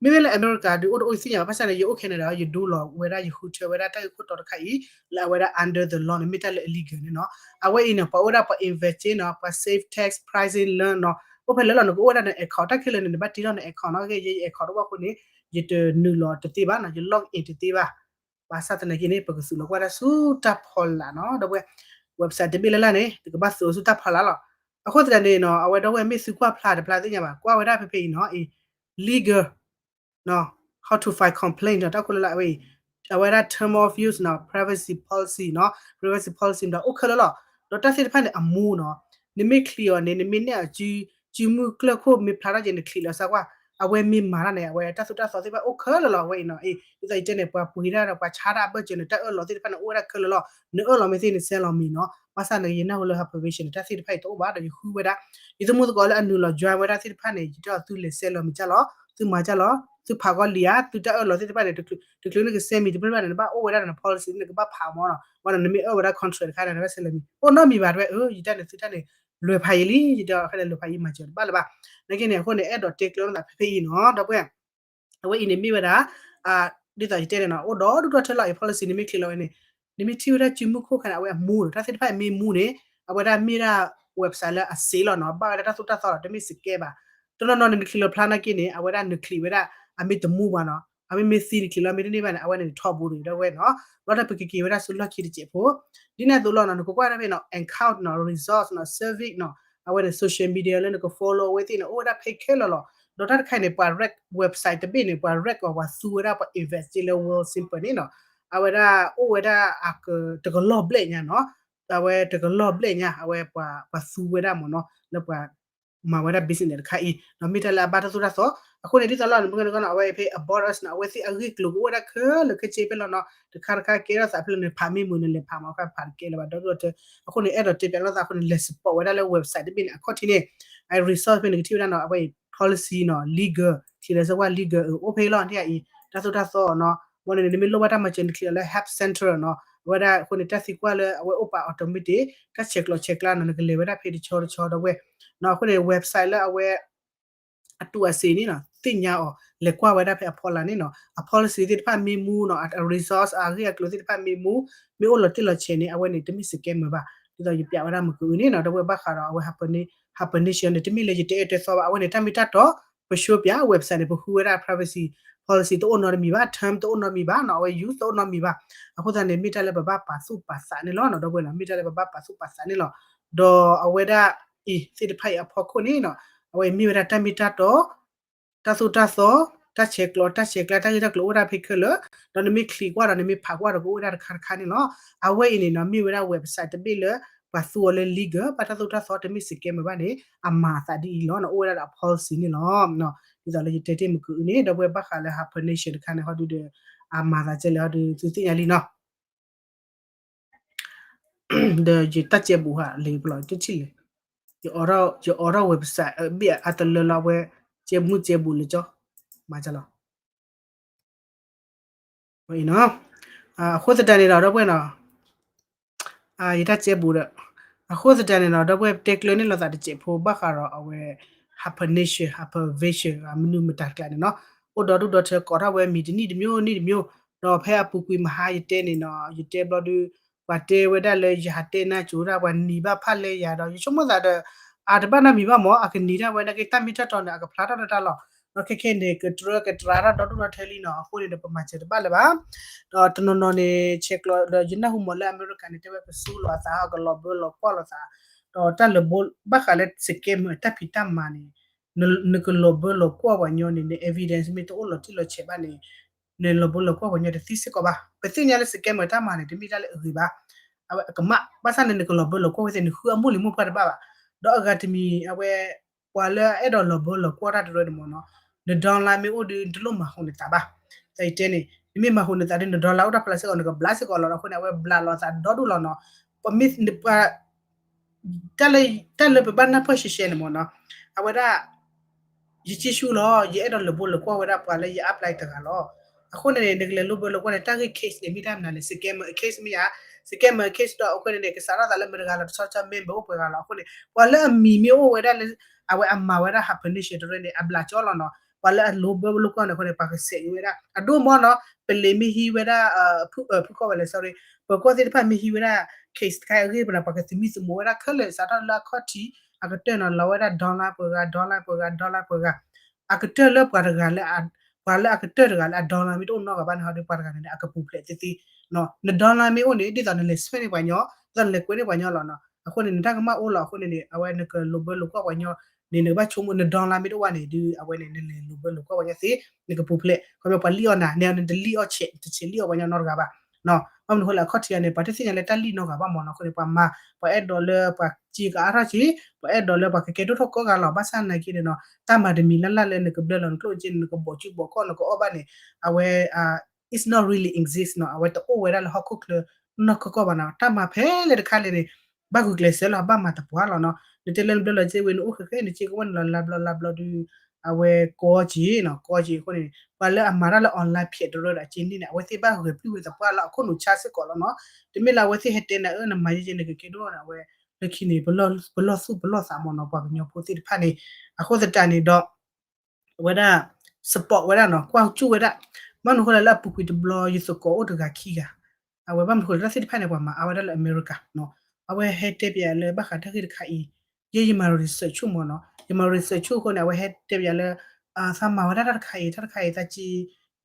မ့မ့ၢ်လၢအမဲရကၤဒုးအိၣ်တအိၣ်သ့ၣ်ညါဘၣ်, ဘၣ်ဆၣ်န့ၣ် ယအိၣ် Canada ယဒိလီၤဝဲဒၣ် ယဃုထၢဝဲဒၣ်တၢ်ဂ့ၢ်ခိၣ်တီတခါအံၤ လၢအဝဲဒၣ် under the law န့ၣ် မ့ၢ်တၢ်လၢ illegal န့ၣ်နီၤ, အဝဲအံၤန့ၣ် ပှၤအိၣ်ဝဲဒၣ်ပှၤ investing နီၤ, ပှၤ save tax, pricing learn နီၤ, အိၣ်ဖဲလဲၣ်လီၤ, နကအိၣ်ဝဲဒၣ်န account တၢ်ခဲလၢာ်န့ၣ် နဘၣ်တ့ထီၣ်န account နီၤ, ဂ့ၢ်ယဲယ account တအိၣ်ဘၣ်အဃိန့ၣ် ယတနုာ်လီၤတသ့ဘၣ်နီၤ, ယ log in တသ့ဘၣ် ဘၣ်ဆၣ်သနာ်က့န့ၣ် ပကသူၣ်လီၤကွၢ်ဒၣ်ဆူတၢ်ဖီလာ်နီၤ, ဒီပုၢ်ဝဲၢ် website တဘ့ၣ်လၢ်လၢ်န့ၣ် ပကဘၣ်သူၣ်လီၤဆူတၢ်ဖီလာ်လီၤ, အဃိသတးန့ၣ်နီၤ အဝဲဒီပုၢ်ဝဲၢ်မ့ၢ်သုကွၢ်ဖျါတဖျါသ့ၣ်ညါဘၣ်, ကွၢ်ဝဲဒၣ်ဖဲဖဲအံၤနီၤ, အံၤ legal နီၤ, how to file complaint နီၤ, တၢ်ခိၣ်လၢ်လၢ်အဝဲအံၤ အဝဲဒၣ် term of use နီၤ, privacy policy နီၤ, privacy policy ဒီးအိၣ်ခဲလၢာ်လီၤ, ဒီးတၢ်သ့ၣ်တဖၣ်န့ၣ်အမူနီၤ, နမ့ၢ်ချံးအီၤန့ၣ် နမ့ၢ်နဲၣ်အီၤ စုမုၢ်ကျၢၢ်ခိၣ်မ့ၢ်ဖျါထီၣ်က့ၤ နချံးလီၤစါကွၢ်, အဝဲမ့ၢ်မၤတၢ်န့ၣ် အဝဲတၢ်သိၣ်တၢ်သီသ့ၣ်တဖၣ်အိၣ်ခဲလၢာ်လီၤ, အဝဲအံၤနီၤ, အံၤ ဒ်သိးယတဲန့ၣ် ပှၤပှ့ၤတၢ်ဒီးပှၤဆါတၢ်အဘၢၣ်စၢၤန့ၣ် တၢ်အၢၣ်လီၤသ့ၣ်တဖၣ်န့ၣ် အိၣ်ဝဲဒၣ်ခဲလၢာ်လီၤ, နအၢၣ်လီၤမ့ၢ်သ့ၣ်နဆဲးလီၤမ့ၢ်နီၤ, ဘၣ်ဆၣ်န့ၣ် ယနၢ်ဟူလၢ Hypervision န့ၣ် တၢ်သ့ၣ်တဖၣ်အံၤတအိၣ်ဘၣ်ဒီးယဃုဝဲဒၣ် ယသမူသကိးလၢအနုာ်လီၤ join ဝဲဒၣ်သ့ၣ်တဖၣ်န့ၣ် ယတဲအီၤသုလဲၤဆဲးလီၤမ့ၢ်ကၢ်လီၤ, သုမၤကၢ်လီၤ, သုဖးကီလံဧါ, သုတၢ်အၢၣ်လီၤသ့ၣ်တဖၣ်န့ၣ် တချုးနကဆဲးမံၤတဖျၢၣ်တဖျၢၣ်န့ၣ် နဘၣ်အိၣ်ဝဲဒၣ်န policy န့ၣ် နကဘၣ်ဖးမ့ၢ်နီၤ, ဝဲဒီးနမ့ၢ်အၢၣ်ဝဲဒၣ် contract တခါန့ၣ် နဘၣ်ဆဲးလီၤမံၤ, အိၣ်နီတမံၤဘၣ်တဲဝဲ, အၢ ယတၢ်န့ၣ်သုတၢ်န့ၣ် လွဲၤဖးယံာ်လံ, ယတၢ်အၢၣ်လီၤဖဲန့ၣ် လွဲၤဖးယံာ်မၤစၢၤတဘၣ်လၢၤဘၣ်, နာ်က့န့ၣ် အဃိန့ၣ် အဲၣ်ဒိးတဲကျၢၤလိာ်သးဖဲဖဲအံၤနီၤ, ဒီပုၢ်ဝဲၢ် အဝဲအံၤန့ၣ်မ့ၢ်ဝဲဒၣ် ဒ်သိးယတဲန့ၣ်နီၤ အိၣ်ဒီဒူၣ်ဒီထၢလီၤအံၤ policy န့ၣ်မ့ၢ်ချံးလီၤဝဲန့ၣ် နမ့ၢ်ထံၣ်ဝဲဒၣ်စုမုၢ်ခိၣ်ခါန့ၣ် အဝဲအမူနီၤ, တၢ်သ့ၣ်တဖၣ်အံၤမ့ၢ်မူန့ၣ် အဝဲဒၣ်မ့ၢ်ဒၣ် website လၢအစ့လီၤနီၤ, ဘၣ်ဝဲဒၣ်တၢ်သိၣ်တၢ်သီလီၤ, တမ့ၢ်စကဲဘၣ်, တနီၤနီၤန့ၣ် နချံးလီၤဖျါနာ်က့န့ၣ် အဝဲဒၣ်နချံးဝဲဒၣ် အမ့ၢ်တမူဘၣ်နီၤ, အမ့ၢ်မ့ၢ်သံနချံးလီၤမ့ၢ်တန့ၢ်ဘၣ်န့ၣ် အဝဲန့ၣ်ထီဘိန့ၣ် ဒီပုၢ်ဝဲၢ်နီၤ, ဘျီဒီးပကက့ၤဝဲဒၣ်ဆူလီၢ်ခံတစဲးဖိ ဒ်န့ၣ်အသိးလီၤနီၤ, နကကွၢ်ဒၣ်ဖဲနီၤ account နီၤ resource နီၤ service နီၤ, အဝဲန့ၣ် social media လၢနက follow အဝဲသ့ၣ်န့ၣ် အိၣ်ဝဲဒၣ်ဖဲခဲလၢာ်လီၤ, ဒီးတၢ်တခါအံၤန့ၣ် ပှၤ rank website တဘ့ၣ်န့ၣ် ပှၤ rank အီၤ ပှၤသူဝဲဒၣ် ပှၤ invest လၢ Wealthsimple န့ၣ်နီၤ, အဝဲဒၣ်အိၣ်ဝဲဒၣ်အကတကလီၢ်ဘျဲၣ်ညါနီၤ, အဝဲတကလီၢ်ဘျဲၣ်ညါ အဝဲပှၤသူဝဲဒၣ်မ့ၢ်နီၤ လၢပှၤ မၤဝဲဒၣ် business တခါအံၤ ဒီးမ့ၢ်တၢ်လၢအဘၣ်တၢ်သိၣ်တၢ်သီ, အဃိန့ၣ် ဒ်သိးလီၤ နမ့ၢ်ကနၣ်ကနၣ် အဝဲဖဲ About Us နီၤ အဝဲသ့ၣ်အဂ့ၢ်ကျိၤကအိၣ်ဝဲဒၣ်ခဲလၢာ်ခဲဆ့ဖဲလီၤနီၤ, တခါတခါကဲထီၣ်သးဖဲလၢနဖးမ့ၢ်မုာ်နလဲၤဖးမ့ၢ်ခါဖးတကဲလၢၤဘၣ် ဒီး အဃိန့ၣ် အဲၣ်ဒိးတဲပၠးလိာ်သးအဃိန့ၣ် လဲၤ support ဝဲဒၣ်လၢ website တဘ့ၣ်န့ၣ် အခီၣ်ထံးန့ၣ် အ resource ဖဲန့ၣ် ကထံၣ်ဝဲဒၣ်နီၤ အဝဲအံၤ policy နီၤ legal ချံးလီၤစါကွၢ် legal အိၣ်ဖဲအံၤလီၤ ဒ်အံၤ တၢ်သိၣ်တၢ်သီနီၤ, ဘၣ်န့ၣ် နမ့ၢ်လိၣ်ဘၣ်တၢ်မၤစၢၤနချံးလီၤလၢ help center နီၤ, အဝဲဒၣ်အဃိန့ၣ် တၢ်သံကွၢ်လၢအဝဲအိၣ်ပာ် automatic တၢ်ဆဲးကျိးဆဲးကျၢနီၤ နကလဲၤဝဲဒၣ်ဖဲတဆီတဆီဒီးဝဲ အဃိန့ၣ် website လၢအဝဲ အတူးအစ့န့ၣ်နီၤ သ့ၣ်ညါအီၤ လဲၤကွၢ်ဝဲဒၣ်ဖဲအဖီလာ်န့ၣ်နီၤ အ policy သ့ၣ်တဖၣ်မ့ၢ်မူနီၤ အ resource အဂ့ၢ်အကျိၤသ့ၣ်တဖၣ်မ့ၢ်မူ မ့ၢ်အိၣ်လီၤတံၢ်လီၤဆဲးန့ၣ် အဝဲန့ၣ် တမ့ၢ် scammer ဘၣ်. ဒ်သိးယပျးဝဲဒၣ်မုၢ်ကအုန့ၣ်နီၤ ဒီးဝဲဘၣ်ဃးဒီးအဝဲ Hypernation န့ၣ် တမ့ၢ်လၢယတဲအၢတဲသီဘၣ် အဝဲန့ၣ် တၢ်မ့ၢ်တၢ်တီ ပ show ပၠး website န့ၣ် ပဃုဝဲဒၣ် privacy policy တအိၣ်နီတမံၤဘၣ် term တအိၣ်နီတမံၤဘၣ်နီၤ အဝဲ use တအိၣ်နီတမံၤဘၣ်. အဃိသတးန့ၣ် မ့ၢ်တၢ်လၢပဘၣ်ပာ်သူၣ်ပာ်သးန့ၣ်လီၤနီၤ ဒီးဝဲနီၤ မ့ၢ်တၢ်လၢပဘၣ်ပာ်သူၣ်ပာ်သးန့ၣ်လီၤ. ဒီးအဝဲဒၣ်အံၤသ့ၣ်တဖၣ်အံၤအဖီခိၣ်န့ၣ်နီၤ အဝဲအံၤမ့ၢ်ဝဲဒၣ်တၢ်မ့ၢ်တၢ်တီ တၢ်သိၣ်တၢ်သီ တၢ်ဆဲးကျိး တၢ်ဆဲးကျၢ တၢ်ဂ့ၢ်တၢ်ကျိၤအိၣ်ဝဲဒၣ်ဖဲခဲလၢာ် ဒီးနမ့ၢ်ချံးကွၢ်ဒီးနမ့ၢ်ဖးကွၢ်ဒီးကအိၣ်ဝဲဒၣ်တခါတခါန့ၣ်လီၤ. အဝဲအံၤန့ၣ်နီၤ မ့ၢ်ဝဲဒၣ် website တဘ့ၣ်လၢ ပှၤသူအီၤလၢ legal ဘၣ်တၢ်သိၣ်တၢ်သီ တမ့ၢ် scammer ဘၣ်န့ၣ် အမၤအသးဒ်အံၤလီၤနီၤ အိၣ်ဝဲဒၣ်ဒီးအ policy န့ၣ်လီၤ. ဒ်သိးလၢယတဲတ့ၢ်မုၢ်ကအုန့ၣ် ဒီးဝဲဘၣ်ဃးလၢ Hypernation တခါန့ၣ် ဟီဒုဒီး အမၤသးကဲလဲၣ်ဟီဒု သုသ့ၣ်ညါလံနီၤ ဒီးယတၢ်ကဲဘူးဟးလဲၤပလီၢ်တထံၣ်လဲၣ်, ယအိးထီၣ် ယအိးထီၣ် website အဘ့ၣ်အတလၢလီၤဝဲ ကဲမုၢ်ကဲဘူးလၢကၠီ မၤကလီၤ အဃိသတးန့ၣ်ဒီး ဒီပုၢ်ဝဲၢ်နီၤ ယတၢ်ကဲဘူးဒီး အဃိသတးန့ၣ်နီၤ ဒီပုၢ်ဝဲၢ် ပတဲကျၢၤန့ၢ်လိာ်သးတစဲးဖိ ဘၣ်ဃးဒီးအဝဲ hyphenation, hypervention မနုၤမတၤတကျါန့ၣ်နီၤ, အိၣ်ဒီဒူၣ်ဒီထၢကိးထီၣ်ဝဲမံၤတနံၣ်တမျိုးနံၣ်တမျိုး, ဒီးဖဲအပူၤကွံာ်မဟါယတဲန့ၣ်နီၤ ယတဲဘျီဒုး ပှၤတဲဝဲဒၣ်လၢယဟးတဲနၢ်ကၠိတၢ် ပှၤနံၤဘၣ်ဖၣ်လဲယၤဒီး ယဆိကမိၣ်သးဒီး အတဘၣ်နီတမံၤဘၣ်မၢ် အကနံၤတၢ်ဝဲနာ်က့ တၢ်မ့ၢ်တၢ်တီန့ၣ် အကဖျါထီၣ်ဒီးတၢ်လီၤ. ဒီးခဲခဲန့ၣ် ကတြၢကတြါတၢ်ဒီဒူၣ်ဒီထၢလံနီၤ အဃိန့ၣ်ဒီး ပမၤစၢၤတဘၣ်လၢၤဘၣ်. ဒီးတနီၤနီၤန့ၣ် ဆဲးကျိးဒီး ယနၢ်ဟူမၢ်လၢအမဲရကၤန့ၣ် တဲဝဲကစူလီၤအသး ကလီၤဘၢလီၤကွၢ်လိာ်သး, ဒီးတၢ်လၢဘိ ဘၣ်ဃးလၢ scammer တၢ်ဖံးတၢ်မၤန့ၣ် နကလီၤဘၢလီၤကွၢ်ပှၤညီန့ၣ် န evidence မ့ၢ်တအိၣ်လီၤတံၢ်လီၤဆဲးဘၣ်န့ၣ် နလီၤဘၢလီၤကွၢ်ပှၤညီတသ့စ့ၢ်ကီးဘၣ်. ပသ့ၣ်ညါလၢ scammer တၢ်မၤန့ၣ် တမ့ၢ်တၢ်လၢအဂ့ၤဘၣ်. အဝဲအကမၣ် ဘၣ်ဆၣ်န့ၣ် နကလီၤဘၢလီၤကွၢ်ဝဲသ့ၣ် နဃုအမိၢ်လံၤမိၢ်ပှၢ်တဘၣ်ဘၣ်. ဒီးအဂၤတမံၤ အဝဲ ပှၤလၢအအဲၣ်ဒိးလီၤဘၢလီၤကွၢ်တၢ်တရၢန့ၣ်မၢ်နီၤ န dollar မ့ၢ်အိၣ်ဒီး နတလိၣ်မၤဟူးနသးဘၣ်. တၢ်အံၤတဲန့ၣ် နမ့ၢ်မၤဟူးနသးဒီး န dollar အိၣ်တၢ်ဖျါစ့ၢ်ကီး နကဘျးစ့ၢ်ကီးလီၤ. အဃိန့ၣ် အဝဲဘျးလီၤသးဒီဒူၣ်လီၤနီၤ. ပမ့ၢ်ပှၤ တၢ်လၢ တၢ်လၢပဘၣ်နၢ်ပၢၢ်ရှဲရှဲန့ၣ်မၢ်နီၤ အဝဲဒၣ် ယက့ၢ်ဆူလီၤ ယအဲၣ်ဒိးလီၤဘၢလီၤကွၢ်ဝဲဒၣ်ပှၤလၢယ apply တဂၤလီၤ. အဃိန့ၣ်န့ၣ် နကလဲၤလီၤဘၢလီၤကွၢ်န့ၣ် တၢ်ဂ့ၢ် case န့ၣ် မ့ၢ်တၢ်မနုၤလဲၣ် scammer case မ့ၢ်ဧါ. Scammer case ဒီးအဃိန့ၣ်န့ၣ် ကစးထီၣ်သးလၢမတၤတဂၤလီၤ တဆီဆီ member အိၣ်ပှဲၤဂၤလီၤ. အဃိန့ၣ် ပှၤလၢအမံၤမ့ၢ်အိၣ်ဝဲဒၣ်လၢ အဝဲအမၤဝဲဒၣ် hyphenation တရၢန့ၣ် အဘျးကၠီလီၤနီၤ. ပှၤလၢအလီၤဘၢလီၤကွၢ်န့ၣ်အဃိန့ၣ် ပှၤကစဲးက့ၤဝဲဒၣ် အဒိၣ်မၢ်နီၤ ပလံးမ့ၢ်ဟံးဝဲဒၣ် ဖုကီၢ်ဝဲလဲၣ် sorry ပၢၤကီၢ်သ့ၣ်တဖၣ်မ့ၢ်ဟံးဝဲဒၣ် case တခါအဂ့ၢ်ပနၤ ပှၤကသမံသမိးဝဲဒၣ်ခဲလၢာ် စးထီၣ်လၢအခီၣ်ထံး အကတၢၢ်နီၤ လီၤဝဲဒၣ် dollar ပှဲၤဂၤ dollar ပှဲၤဂၤ dollar ပှဲၤဂၤ အကတၢၢ်လၢပှၤတဂၤလၢ ပှၤလၢအကတၢၢ်တဂၤလၢအ dollar မ့ၢ်တအိၣ်နီတဂၤဘၣ်န့ၣ် ဟီဒီးပှၤတဂၤန့ၣ် အကပူၤဖျဲးသ့သ့ န dollar မ့ၢ်အိၣ်န့ၣ် ဒ်သိးနလဲၤဆွဲန့ၢ်ပှၤညီ ဒ်သိးနလဲၤကွဲန့ၢ်ပှၤညီလီၤနီၤ. အဃိန့ၣ် နတၢ်ကမၣ်အိၣ်လီၤ. အဃိန့ၣ်န့ၣ် အဝဲနကလီၤဘၢလီၤကွၢ်ပှၤညီန့ၣ် နကဘၣ်ဆိကမိၣ် န dollar မ့ၢ်တအိၣ်ဘၣ်န့ၣ် ဒုးအဝဲန့ၣ် နလဲၤလီၤဘၢလီၤကွၢ်ပှၤညီသ့ နကပူၤဖျဲး ခီဖျိပှၤလံၣ်အီၣ်နၤ နဲနတလံၣ်အီၣ်ဆဲး တဆဲးလံၣ်အီၣ်ပှၤညီနီတဂၤဘၣ် ဘၣ်မနုၤအဃိလဲၣ် အခီၣ်ထံးအံၤန့ၣ် ပှၤတသ့ၣ်ညါလၢတၢ်လံၣ်နီတဂၤဘၣ်မၢ်နီၤ. အဃိန့ၣ် ပှၤမၤ ပှၤအဲၣ်ဒိးလၢပှၤစ့ကအါထီၣ်က့ၤ ပှၤအဲၣ်ဒိးလၢပှၤကကဲဒိၣ်ထီၣ်ကိးဂၤလီၤ. ဘၣ်ဆၣ်နာ်က့န့ၣ်နီၤ တၢ်မၤတမံၤလၢ်လၢ်လၢနကဘျၢလီၤနကျိၣ်စ့န့ၣ် နကဘီးစုဘီးကီၢ် နကအီၣ်ဘၣ်န့ၣ် အဝဲ it's not really exist နီၤ. အဝဲတအိၣ်ဝဲဒၣ်လၢဟီၣ်ခိၣ်ချၢနီၢ်ကီၢ်ကီၢ်ဘၣ်နီၤ. တၢ်မၤဖဲလဲၣ်တခါလဲၣ်န့ၣ် ဘၣ်ဂုာ်ကျဲးစၢးလီၤ ဘၣ်မၤသပှၢ်လီၤနီၤ. နတဲလၢနဘျၢလီၤစ့ဝဲ နအိၣ်ဃဲဃဲ နစ့ကဝဲၢ်နုာ်လီၤလါဘျီလါဘျီဒုး အဝဲကီက့ၤနီၤ ကီက့ၤအဃိန့ၣ် ပှၤလၢအမၤတၢ်လၢ online ဖျဲးတရၢဒီးအစ့န့ၣ်န့ၣ် အဝဲသ့ၣ်ဘၣ်ဂဲၤပျုၢ်ဝဲသပှၢ်လၢအခိၣ်နူာ်ဆါစ့ၢ်ကီးလီၤနီၤ. တမ့ၢ်လၢအဝဲသ့ၣ်ဟဲတဲနၤအၢ နမၤယဲယဲ နကကဲဒိၣ်န့ၣ် အဝဲ လၢခံန့ၣ် ပလီၢ်သူၣ်ပလီၢ်သးမၢ်နီၤ ပှၤကညီဖိသ့ၣ်တဖၣ်န့ၣ် အဃိသတးန့ၣ်ဒီး အဝဲဒၣ် support ဝဲဒၣ်နီၤ ကွၢ်ကၠူၣ်ဝဲဒၣ် ဘၣ်မနုၤအဃိလဲၣ် လၢအပူၤကွံာ်တဘျီ ယသကိးအိၣ်တဂၤခံဂၤ အဝဲဘၣ်မနုၤအဃိလဲၣ် တၢ်သ့ၣ်တဖၣ်န့ၣ် ပှၤမၤအါဝဲဒၣ်လၢအမဲရကၤနီၤ. အဝဲဟဲတဲပၠးလၢဘၣ်ဃးတၢ်ဂ့ၢ်တခါအံၤ ယဲယမၤ research ဆိမၢ်နီၤ ယမၤ research ဆိအဃိန့ၣ် အဝဲဟဲတဲပၠးလၢ သးမၤဝဲဒၣ်တၢ်တခါအံၤ တၢ်တခါအံၤ သးစ့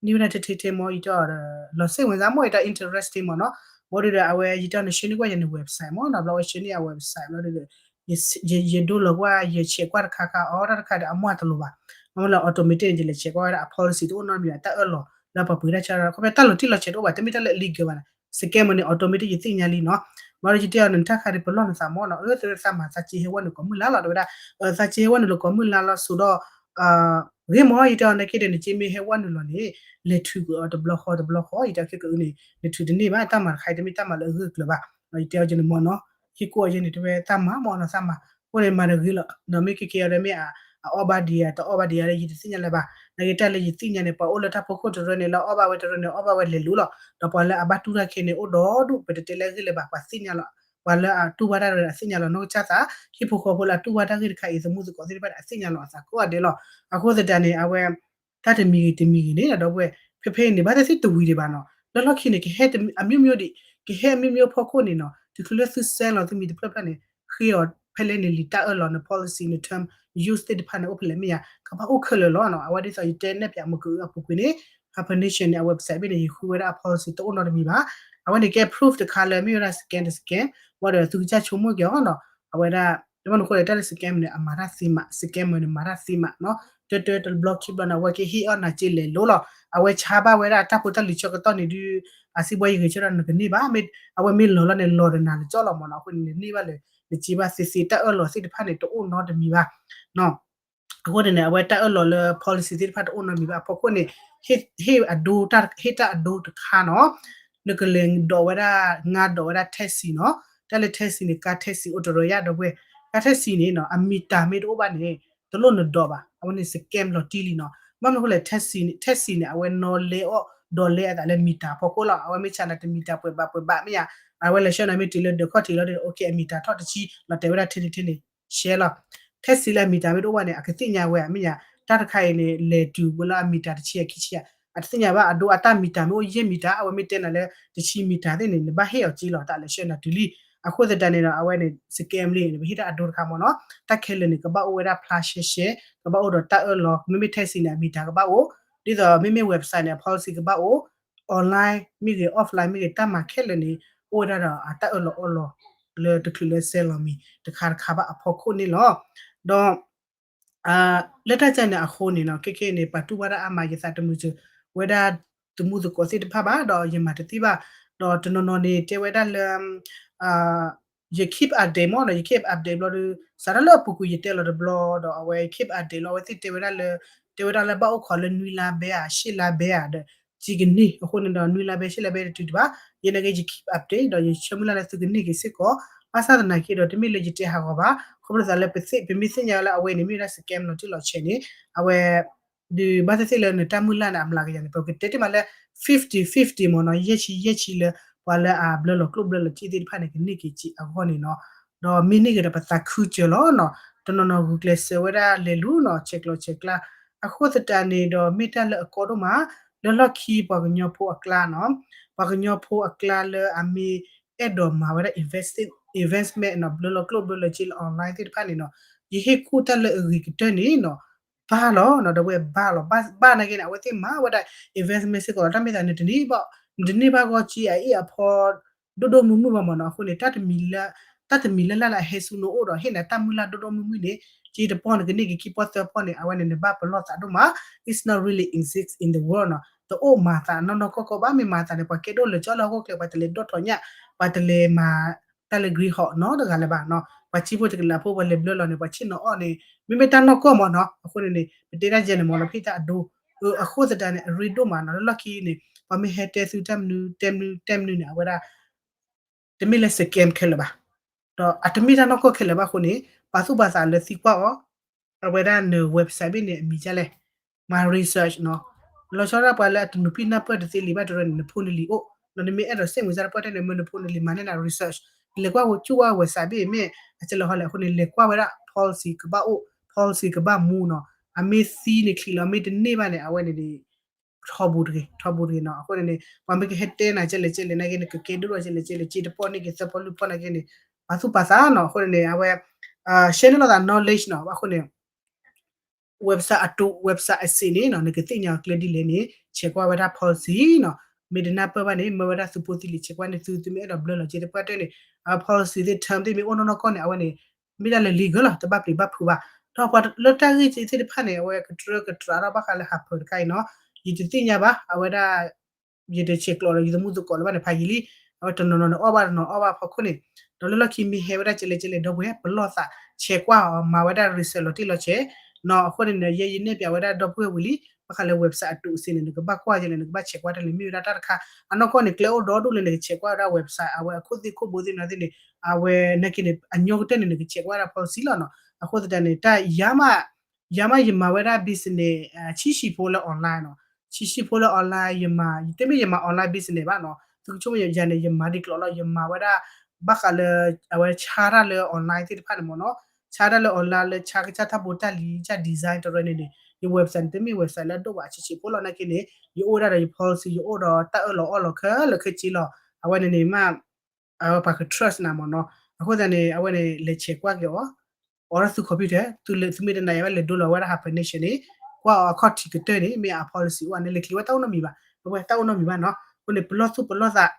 န့ၢ်ဝဲဒၣ်ထဲထဲထဲမၢ် ယတဲအီၤဒီး လီၤစိတ်ဝင်စားမၢ် ယတဲ interesting မၢ်နီၤ. ဘၣ်ဒီးအဝဲ ယတဲအီၤ န share န့ၢ်ကွၢ်ယၤန့ၣ် website မၢ်နီၤ ဘျီဝဲ share န့ၢ်ယၤ website ဘျီဒီး ယဒိလီၤကွၢ် ယဆဲးကွၢ်တခါခါ အီ တၢ်တခါဒီးအမ့ၢ်တလိၤဘၣ် မ့ၢ်လၢ automatic န့ၣ် ယလဲၤဆဲးကွၢ်ဝဲဒၣ်အ policy တအိၣ်နီတမံၤဘၣ် တၢ်အၢၣ်လီၤလၢပှၤပှ့ၤတၢ်ဆါ ခီဖျိတၢ်လီၤတံၢ်လီၤဆဲးတအိၣ်ဘၣ် တမ့ၢ်တၢ်လၢ illegal ဘၣ်န့ၣ် scammer န့ၣ် automatic ယသ့ၣ်ညါလံနီၤ. ဘၣ်ဒီးယတဲအီၤ နတၢ်ခါဒီးပလီၢ်နသးမၢ်နီၤ အၢ သရၣ်သးမၤ သးစ့ဟဲဝဲနုာ်ကိးမုၢ်လၢ်လီၤ တဲဝဲဒၣ် သးစ့ဟဲဝဲနုာ်လၢကိးမုၢ်လၢ်လီၤ ဆိဒီး ဂ့ၤမၢ် ယတဲအီၤ နာ်က့ဒီး နစ့မ့ၢ်ဟဲဝဲနုာ်လီၤန့ၣ် လဲၤထုးကွံာ်အီၤတဘျီဃီတဘျီဃီ ယတဲခဲကအုန့ၣ် နထုးတန့ၢ်ဘၣ် တၢ်မၤတခါအံၤ တမ့ၢ်တၢ်မၤလၢအဂၢၢ်ကျၢၤဘၣ် ယတဲအီၤကန့ၣ်မၢ်နီၤ ဟ့ၣ်ကူၣ်အီၤယဲန့ၣ် တဲဝဲသးမၤမၢ်နီၤ သးမၤ အဃိန့ၣ် မၤတဂ့ၤလီၤ ဒီးမ့ၢ်ကဲကဲအီၤဒီးမ့ၢ်အအီၣ်ဘၣ်ဒံးဧါ တအီၣ်ဘၣ်ဒံးဧါဒီး ယတသ့ၣ်ညါလၢၤဘၣ် နာ်က့တၢ်လၢယသ့ၣ်ညါန့ၣ် ပှၤအိၣ်လၢတၢ်ဖီခိၣ်တရၢန့ၣ် လၢအီၣ်ဘၣ်ဝဲတရၢန့ၣ် အီၣ်ဘၣ်ဝဲတရၢန့ၣ်အီၣ်ဘၣ်ဝဲလဲၤလိၤလီၤ ဒီးပှၤလၢအဘၣ်တူၢ်တၢ်ခဲန့ၣ် အိၣ်ဒီဒူၣ် ပတတဲလၢအဂ့ၢ်လၢၤဘၣ် ပှၤသ့ၣ်ညါလီၤ ပှၤလၢအတူၢ်ဘၣ်တၢ်တရၢန့ၣ် အသ့ၣ်ညါလီၤ နီၢ်ကစၢ်သး ဟံၣ်ဖိဃီဖိလၢအတူၢ်ဘၣ်တၢ်ဂ့ၢ်တခါအံၤ သမူသကိးသ့ၣ်တဖၣ်န့ၣ် အသ့ၣ်ညါလီၤအသးကိးဂၤဒဲးလီၤ အဃိသတးန့ၣ် အဝဲ တၢ်တမံၤဂ့ၤတမံၤဂ့ၤန့ၣ် ဒီပုၢ်ဝဲၢ် ဖဲဖဲအံၤန့ၣ် ဘၣ်သ့ၣ်သ့ၣ်တဝံၤဒံးဘၣ်နီၤ လၢလီၢ်ခံန့ၣ် ကဟဲအမျိုးမျိုးဒံး ကဟဲအမျိုးမျိုးဖီခိၣ်န့ၣ်နီၤ တချုးလၢသုစဲလီၤသုမံၤတဖျၢၣ်ဖျၢၣ်န့ၣ် ဃ့အီၤဖဲလဲၣ်န့ၣ် လံာ်တၢ်အၢၣ်လီၤ န policy န term use သ့ၣ်တဖၣ်န့ၣ် အိၣ်ဖဲလဲၣ်မ့ၢ်ယါ ကဘၣ်အိၣ်ခဲလၢာ်လီၤနီၤ အဝဲဒ်သိးယတဲနဲၣ်ပၠးမကၢအပူၤကွံာ်န့ၣ် hyphenation န့ၣ် အ website ဘ့ၣ်န့ၣ် ယဃုဝဲဒၣ်အ policy တအိၣ်နီတမံၤဘၣ် အဝဲန့ၣ်ကဲ proof တခါလၢမ့ၢ်ဝဲဒၣ် scam တ scam ဘၣ်ဒီးသုကစၢ်ဆိကမိၣ်က့ၤအီၤနီၤ အဝဲဒၣ် တဘၣ်နဃိလၢတၢ်လၢ scam န့ၣ် အမၤတၢ်သ့မး scammer န့ၣ် မၤတၢ်သ့မးနီၤ တၢတၢတဘျီခံဘျီန့ၣ် အဝဲကဟ့ၣ်အီၣ်နၤစ့လဲၤလိၤလီၤ အဝဲဆါဘၣ်ဝဲဒၣ်တၢ်ဖိတၢ်လံၤဆၢကတီၢ်န့ၣ်ဒုး အစံးဘှီယဂဲၤဆၢထၢၣ်နကန့ၢ်ဘၣ် မ့ၢ်အဝဲမ့ၢ်လီၤလီၤန့ၣ် လီၤဒီးနၤတကၠီလီၤမၢ်နီၤ အဃိန့ၣ်နန့ၢ်ဘၣ်လၢ နစ့ဘၣ်သ့သ့ တၢ်အၢၣ်လီၤသ့ၣ်တဖၣ်န့ၣ် တအိၣ်နီတမံၤဘၣ် အဃိန့ၣ်န့ၣ် အဝဲတၢ်အၢၣ်လီၤလၢ policy သ့ၣ်တဖၣ်တအိၣ်နီတမံၤဘၣ် အဖီခိၣ်န့ၣ် ဟ့ၣ်အဒိ ဟ့ၣ်တၢ်အဒိတခါနီၤ နကလဲၤဒိးဝဲဒၣ် ငါဒိးဝဲဒၣ် taxi နီၤ တၢ်လၢ taxi န့ၣ် ကါ taxi အိၣ်တရၢယါဒီပုၢ်ဝဲၢ် ကါ taxi န့ၣ်နီၤ အမံၤတၢ်မ့ၢ်တအိၣ်ဘၣ်န့ၣ် တလိၣ်နဒိးဘၣ် အဝဲန့ၣ် scam လီၤတံၢ်လံနီၤ ဘၣ်မနုၤအဃိလဲၣ် taxi န့ၣ် taxi န့ၣ် အဝဲနီၤလဲအီၣ် ဒိးလဲအသးလၢ meter ဖီခိၣ်လီၤ. အဝဲမ့ၢ်ဆါနၤတ meter ပှဲၤဘးပှဲၤဘးမ့ၢ်ယါ, အဝဲလဲၤဆှၢနၤမ့ၢ်တုၤလၢဒၢးခီၣ်ထံးလီၤဒီး okay အ meter ထီၣ်တဆံ လီၤတဲာ်ဝဲဒၣ်ထဲန့ၣ်ထဲန့ၣ် ရှဲလီၤ. ထဲစံးလၢအ meter မ့ၢ်တအိၣ်ဘၣ်န့ၣ် အကသ့ၣ်ညါဝဲဧါမ့ၢ်ယါ, တၢ်တခါအံၤန့ၣ် လဲၤတုၤဝဲလၢအ meter တဆံအခံဆံဧါ, အတသ့ၣ်ညါဘၣ် အဒိအတၢ် meter မ့ၢ်အိၣ်ယဲၢ် meter အဝဲမ့ၢ်တဲနၤလၢ တဆံ meter သ့ၣ်န့ၣ် နဘၣ်ဟ့ၣ်အီၤက့လီၤ တၢ်လဲၤဆှၢနၤတုၤလံ. အဃိသတးန့ၣ်ဒီး အဝဲန့ၣ် scam လံန့ၣ် ပဟ့ၣ်တၢ်အဒိတခါမ့ၢ်နီၤ, တၢ်ခဲလၢာ်န့ၣ် ကဘၣ်အိၣ်ဝဲဒၣ်ဖျါရှဲရှဲ, ကဘၣ်အိၣ်ဒီးတၢ်အၢၣ်လီၤ, မ့မ့ၢ်ထဲစံးန့ၣ် အ meter ကဘၣ်အိၣ်, ဒ်သိးမ့မ့ၢ် website န့ၣ် အ policy ကဘၣ်အိၣ်, online မ့ၢ်ဂ့ၤ offline မ့ၢ်ဂ့ၤ တၢ်မၤခဲလၢာ်န့ၣ် အိၣ်ဝဲဒၣ်ဒီးအတၢ်အၢၣ်လီၤအီလီၤ လၢတချုးလၢဆဲးလီၤမံၤတခါတခါဘၣ်အဖီခိၣ်န့ၣ်လီၤ. ဒီး လၢတၢ်ကဲန့ၣ်အဃိန့ၣ်နီၤ ခဲခဲအံၤန့ၣ် ပှၤတူၢ်ဘၣ်တၢ်အါမး ယသးတမုာ်စၢၤဝဲဒၣ်သမူသကိးသ့ၣ်တဖၣ်ဘၣ် ဒီးယမၤတသ့ဘၣ်, ဒီးတနီၤနီၤန့ၣ် တဲဝဲဒၣ်လၢ ယ keep update မ့ၢ်နီၤ, ယ keep update ဘျီဒီး စးထီၣ်လၢအပူၤကွံာ်ယတဲလီၤတဘျီ ဒီးအဝဲ keep update လီၤ အဝဲသ့ၣ်တဲဝဲဒၣ်လၢ တဲဝဲဒၣ်လၢဘၣ်အိၣ်ခိးလၢနွံလါဘဲဧါ ရှစ်လါဘဲဧါဒီး က့ၤကန့ၢ်, အဃိန့ၣ်ဒီး နွံလါဘဲ ရှစ်လါဘဲတတုၤတဘၣ်, ယဲနာ်က့ ယ keep update ဒီးယဆၢမုၢ်လၢ်လၢသုကန့ၢ်က့ၤစ့ၢ်ကီး, ဘၣ်ဆၣ်သနာ်က့ဒီး တမ့ၢ်လၢယတဲဟးဂီၤဘၣ်, ခီဖျိသးလၢပသ့ၣ် ပမ့ၢ်သ့ၣ်ညါလၢအဝဲန့ၣ် မ့ၢ်ဝဲဒၣ် scam လီၤတံၢ်လီၤဆဲးန့ၣ် အဝဲ ဒီးဘၣ်သ့ၣ်သ့ၣ်လၢနတၢ်မုၢ်လၢ်န့ၣ် အမျးကယၤန့ၣ် ပကတဲတ့ၢ်မးလၢ fifty fifty မ့ၢ်နီၤ, ယဲၢ်ဆံယဲၢ်ဆံလၢ ပှၤလၢအဘျၢလီၤကျိၣ်ဘျၢလီၤစ့သ့ၣ်တဖၣ်န့ၣ် ကန့ၢ်က့ၤစ့ၢ်အဂီၢ်န့ၣ်နီၤ, ဒီးမ့ၢ်န့ၢ်က့ၤဒီးပသးခုစၢၤလီၤနီၤ, တနီၤနီၤဂုာ်ကျဲးစၢးဝဲဒၣ်လဲၤလူၤနီၤ ဆဲးကျိးဆဲးကျၢ, အဃိသတးန့ၣ်ဒီး မ့ၢ်တၢ်လၢအကီဒိၣ်မး, လၢလီၢ်ခံပှၤကညီဖိအကျါနီၤ, ပှၤကညီဖိအကျါလၢအမ့ၢ်အဲၣ်ဒိးမၤဝဲဒၣ် invest investment နီၤ, ဘျၢလီၤကျိၣ်ဘျၢလီၤစ့လၢ online သ့ၣ်တဖၣ်န့ၣ်နီၤ, ယဟ့ၣ်ကူၣ်တၢ်လၢအဂ့ၤကတၢၢ်န့ၣ်နီၤ, ဘၣ်လီၤနီၤ, ဒီးဝဲဘၣ်လီၤ, ဘၣ်ဘၣ်နာ်က့န့ၣ် အဝဲသ့ၣ်မၤဝဲဒၣ် investment စ့ၢ်ကီးလီၤ, တၢ်မ့ၢ်သးန့ၣ်တန့ၢ်ဘၣ်, နတန့ၢ်ဘၣ်ဂီၢ်က့အအ့ၣ်အဖီ ဒိၣ်ဒိၣ်မုၢ်မုၢ်ဘၣ်မ့ၢ်နီၤ, အဃိန့ၣ် တၢ်တမံၤလၢ်လၢ်လၢအဟဲဆူနအိၣ်ဒီး ဟ့ၣ်နၤတၢ်မုၢ်လၢ်ဒိၣ်ဒိၣ်မုၢ်မုၢ်န့ၣ် က့တပီၢ်နကန့ၢ်က့ၤခံပီၢ်သၢပီၢ်န့ၣ် အဝဲန့ၣ်နဘၣ်ပလီၢ်သးဒိၣ်မး, it's not really exist in the world နီၤ, တအိၣ်မၤသးနီၢ်နီၢ်ကီၢ်ကီၢ်ဘၣ်, မ့ၢ်မၤသးန့ၣ် ပှၤကဲဒိၣ်လၢာ်ကၠီလၢဟီၣ်ခိၣ်ချၢ ပှၤတလဲၤဒိၣ်ထီၣ်ညၣ်, ပှၤတလဲၤမၤတၢ်လၢ greenhouse နီတဂၤလၢၤဘၣ်နီၤ, ပှၤဆံးဖိတကလးဖိ ပှၤလဲၤဘျၢလီၤန့ၣ် ပှၤဆ့ၣ်နီၤအီၣ်န့ၣ် မ့မ့ၢ်တၢ်နီၢ်ကီၢ်မ့ၢ်နီၤ, အဃိန့ၣ်န့ၣ် ပတဲတၢ်ယဲန့ၣ်မ့ၢ်နီၤ ဖဲတၢ်အဒိ, အဃိသတးန့ၣ် အရ့ဒိၣ်မးနီၤ, လၢလီၢ်ခံန့ၣ် ပှၤမ့ၢ်ဟဲတဲသုတၢ်မနုၤ တဲမနုၤ တဲမနုၤန့ၣ် အဝဲဒၣ် တမ့ၢ်လၢ scam ခဲလၢာ်ဘၣ်, ဒီးအတမ့ၢ်တၢ်နီၢ်ကီၢ်ခဲလၢာ်ဘၣ်အဃိန့ၣ် ပာ်သူၣ်ပာ်သးလၢသံကွၢ်အီၤ, အဝဲဒၣ်န website ဘ့ၣ်န့ၣ် အမံၤဒ်လဲၣ်, မၤ research နီၤ, လီၤဆီဒၣ်ပှၤလၢအတနုာ်ပံနၢ်ပၢၢ်တသ့လံဘၣ်တရၢန့ၣ် နဖိနလံၤအိၣ်, ဒီးနမ့ၢ်အဲၣ်ဒိးစ့ၣ်မုာ်စၢ်တပှၢ်တၢၢ်န့ၣ် မ့ၢ်နဖိနလံၤမၤန့ၢ်န research, နလဲၤကွၢ်ဝဲကၠူၣ်ဝဲ website ဘ့ၣ်မ့ၢ် အကလၢဟီလဲၣ်အဃိန့ၣ် လဲၤကွၢ်ဝဲဒၣ် policy ကဘၣ်အိၣ်, policy ကဘၣ်မူနီၤ, အမ့ၢ်သံန့ၣ်ချံးလီၤ မ့ၢ်တန့ၢ်ဘၣ်န့ၣ် အဝဲန့ၣ် ထီဘိတဂ့ၤ ထီဘိတဂ့ၤနီၤ, အဃိန့ၣ်န့ၣ် ပှၤမ့ၢ်ကဟဲတဲနၤကဲလဲၣ်ကဲလဲၣ်နာ်က့န့ၣ် ကကဲဒိၣ်ထီၣ်ကဲလဲၣ်ကဲလဲၣ် က့တပီၢ်န့ၢ်က့ၤသၢပီၢ်လွံၢ်ပီၢ်နာ်က့န့ၣ် ပာ်သူၣ်ပာ်သးနီၤ, အဃိန့ၣ်န့ၣ် အဝဲ share န့ၢ်လိာ်သး knowledge နီၤ, အဃိန့ၣ် website အတု website အစ့န့ၣ်နီၤ နကသ့ၣ်ညါအီၤကျဲဒ်လဲၣ်န့ၣ် ဆဲးကွၢ်ဝဲဒၣ် policy နီၤ, မ့ၢ်တနၢ်ပၢၢ်ဘၣ်န့ၣ် မၢဝဲဒၣ်သုဖိသံလံၤ ဆဲးကွၢ်န့ၢ်သု သုမ့ၢ်အဲၣ်ဒိးဘျၢလီၤစ့တပှၢ်တၢၢ်န့ၣ် အ policy သ့ၣ် term သ့ၣ်မ့ၢ်အိၣ်နီၢ်နီၢ်ကီၢ်န့ၣ် အဝဲန့ၣ် မ့ၢ်ဒၣ်လၢ legal လီၤ တဘၣ်ပျံၤဘၣ်ဖုးဘၣ်, ဒီးပှၤလၢတၢ်ဂ့ၢ်သ့ၣ်တဖၣ်န့ၣ် အဝဲကတြၢကတြးထီၣ်ဘၣ်ဃးလၢဟးဖၢတခါအံၤနီၤ, ယတသ့ၣ်ညါဘၣ် အဝဲဒၣ် ယတဆဲးကျိးဒီးယသမူသကိးလၢၤဘၣ်န့ၣ် ဖးယံာ်လံ, အဝဲတနီၤနီၤန့ၣ်အီၣ်ဘၣ်တနီၤအီၣ်ဘၣ်ဖီခိၣ်န့ၣ်, ဒီးလၢလီၢ်ခံမ့ၢ်ဟဲဝဲဒၣ်ကဲလဲၣ်ကဲလဲၣ် ဒီပုၢ်ဝဲၢ် ပလီၢ်သး ဆဲးကွၢ်အီၤ မၤဝဲဒၣ် research လီၤတံၢ်လီၤဆဲးနီၤ, အဃိန့ၣ်န့ၣ် ယဲယနဲၣ်ပၠးဝဲဒၣ်ဒီပုၢ်ဝဲၢ်ဝံၤလံ, ဘၣ်ဃးလၢ website အတုအစ့န့ၣ် နကဘၣ်ကွၢ်ကဲလဲၣ် နကဘၣ်ဆဲးကွၢ်တၢ်လၢမ့ၢ်ဝဲဒၣ်တၢ်တခါ, အနီၢ်ကီၢ်န့ၣ် ကျဲအိၣ်ဒီဒူၣ်လၢနကဆဲးကွၢ်ဝဲဒၣ် website အဝဲအခိၣ်သ့ၣ်ခိၣ်ဘိသ့ၣ်နီၤသ့ၣ်န့ၣ်, အဝဲနာ်က့န့ၣ် အညီကတၢၢ်န့ၣ် နကဆဲးကွၢ်ဝဲဒၣ် policy လီၤနီၤ, အဃိသတးန့ၣ် တၢ်ယါမး ယၤမးယမၤဝဲဒၣ် business ဆံးဆံးဖိလၢ online နီၤ, ဆံးဆံးဖိလၢ online ယမၤ, တမ့ၢ်ယမၤ online business ဘၣ်နီၤ, သုကဆိကမိၣ်ယၤန့ၣ် ယမၤဒ်ကျိးလီၤ, ယမၤဝဲဒၣ် ဘၣ်ဃးလၢ အဝဲဆါတၢ်လၢ online သ့ၣ်တဖၣ်န့ၣ်မ့ၢ်နီၤ, ဆါတၢ်လၢ online လၢဆါကစၢ်တၢ်ဖိတၢ်လံၤ ကစၢ် design တရၢန့ၣ်န့ၣ် ယ website န့ၣ် တမ့ၢ် website လၢအဒိၣ်ဘၣ် ဆံးဆံးဖိလီၤနာ်က့န့ၣ် ယအိၣ်ဝဲဒၣ်ဒီးယ policy ယအိၣ်ဒီးတၢ်အၢၣ်လီၤအီလီၤခဲလၢာ်ခဲဆ့လီၤ, အဝဲန့ၣ်န့ၣ်မး အဝဲပှၤက trust နၤမ့ၢ်နီၤ, အဃိသတးန့ၣ် အဝဲန့ၣ် လဲၤဆဲးကွၢ်က့ၤအီၤ အီၤဒၣ်သု computer သုလၢ သုမ့ၢ်တနာ်ယၤဘၣ် လဲၤဒိလီၤဝဲဒၣ် ဟးဖၢ nation န့ၣ် ကွၢ်အီၤအခီၣ်ထံးကတၢၢ်န့ၣ် မ့ၢ်အ policy အိၣ်န့ၣ် လဲၤချံးဝဲတၢ်အိၣ်နီတမံၤဘၣ်, အဝဲတၢ်အိၣ်နီတမံၤဘၣ်နီၤ, အဃိန့ၣ် ပလီၢ်သူၣ်ပလီၢ်သး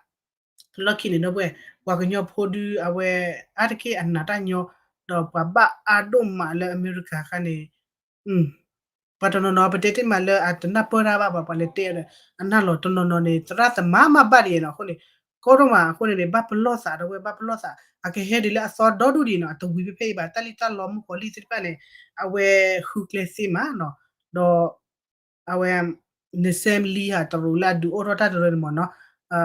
လီၢ်ခံန့ၣ် ဒီပုၢ်ဝဲၢ် ပှၤကညီဖိဒု အဝဲ အါတက့ၢ်အနာ်တၢ်ညီ ဒီးပှၤဘၣ်အါဒိၣ်မးလၢအမဲရကၤအခါန့ၣ် ပှၤတနီၤနီၤ ပတဲတ့ၢ်မးလၢအတနၢ်ပၢၢ်တၢ်ဘၣ် ပှၤ ပှၤလဲၤတဲဒီး အနၢ်လီၤ တနီၤနီၤန့ၣ် သရၣ်သမါမးဘၣ်ဒ်အံၤနီၤ, အဃိန့ၣ် ကီဒိၣ်မး အဃိန့ၣ်န့ၣ် ဘၣ်ပလီၢ်သး ဒီပုၢ်ဝဲၢ် ဘၣ်ပလီၢ်သး အကဟဲဒ်လၢအသီဒီဒူၣ်ဒ်အံၤနီၤ, အတဝံၤဖဲဖဲအံၤဘၣ် တၢ်လံၣ်တၢ်လီမုၣ်ကီၤလံၢ်သ့ၣ်တဖၣ်န့ၣ် အဝဲဃုကျဲသ့မးနီၤ, ဒီး အဝဲ နစဲမလံဟးတရူးလၢအဒုးအိၣ်ထီၣ်တၢ်တရၢန့ၣ်မ့ၢ်နီၤ,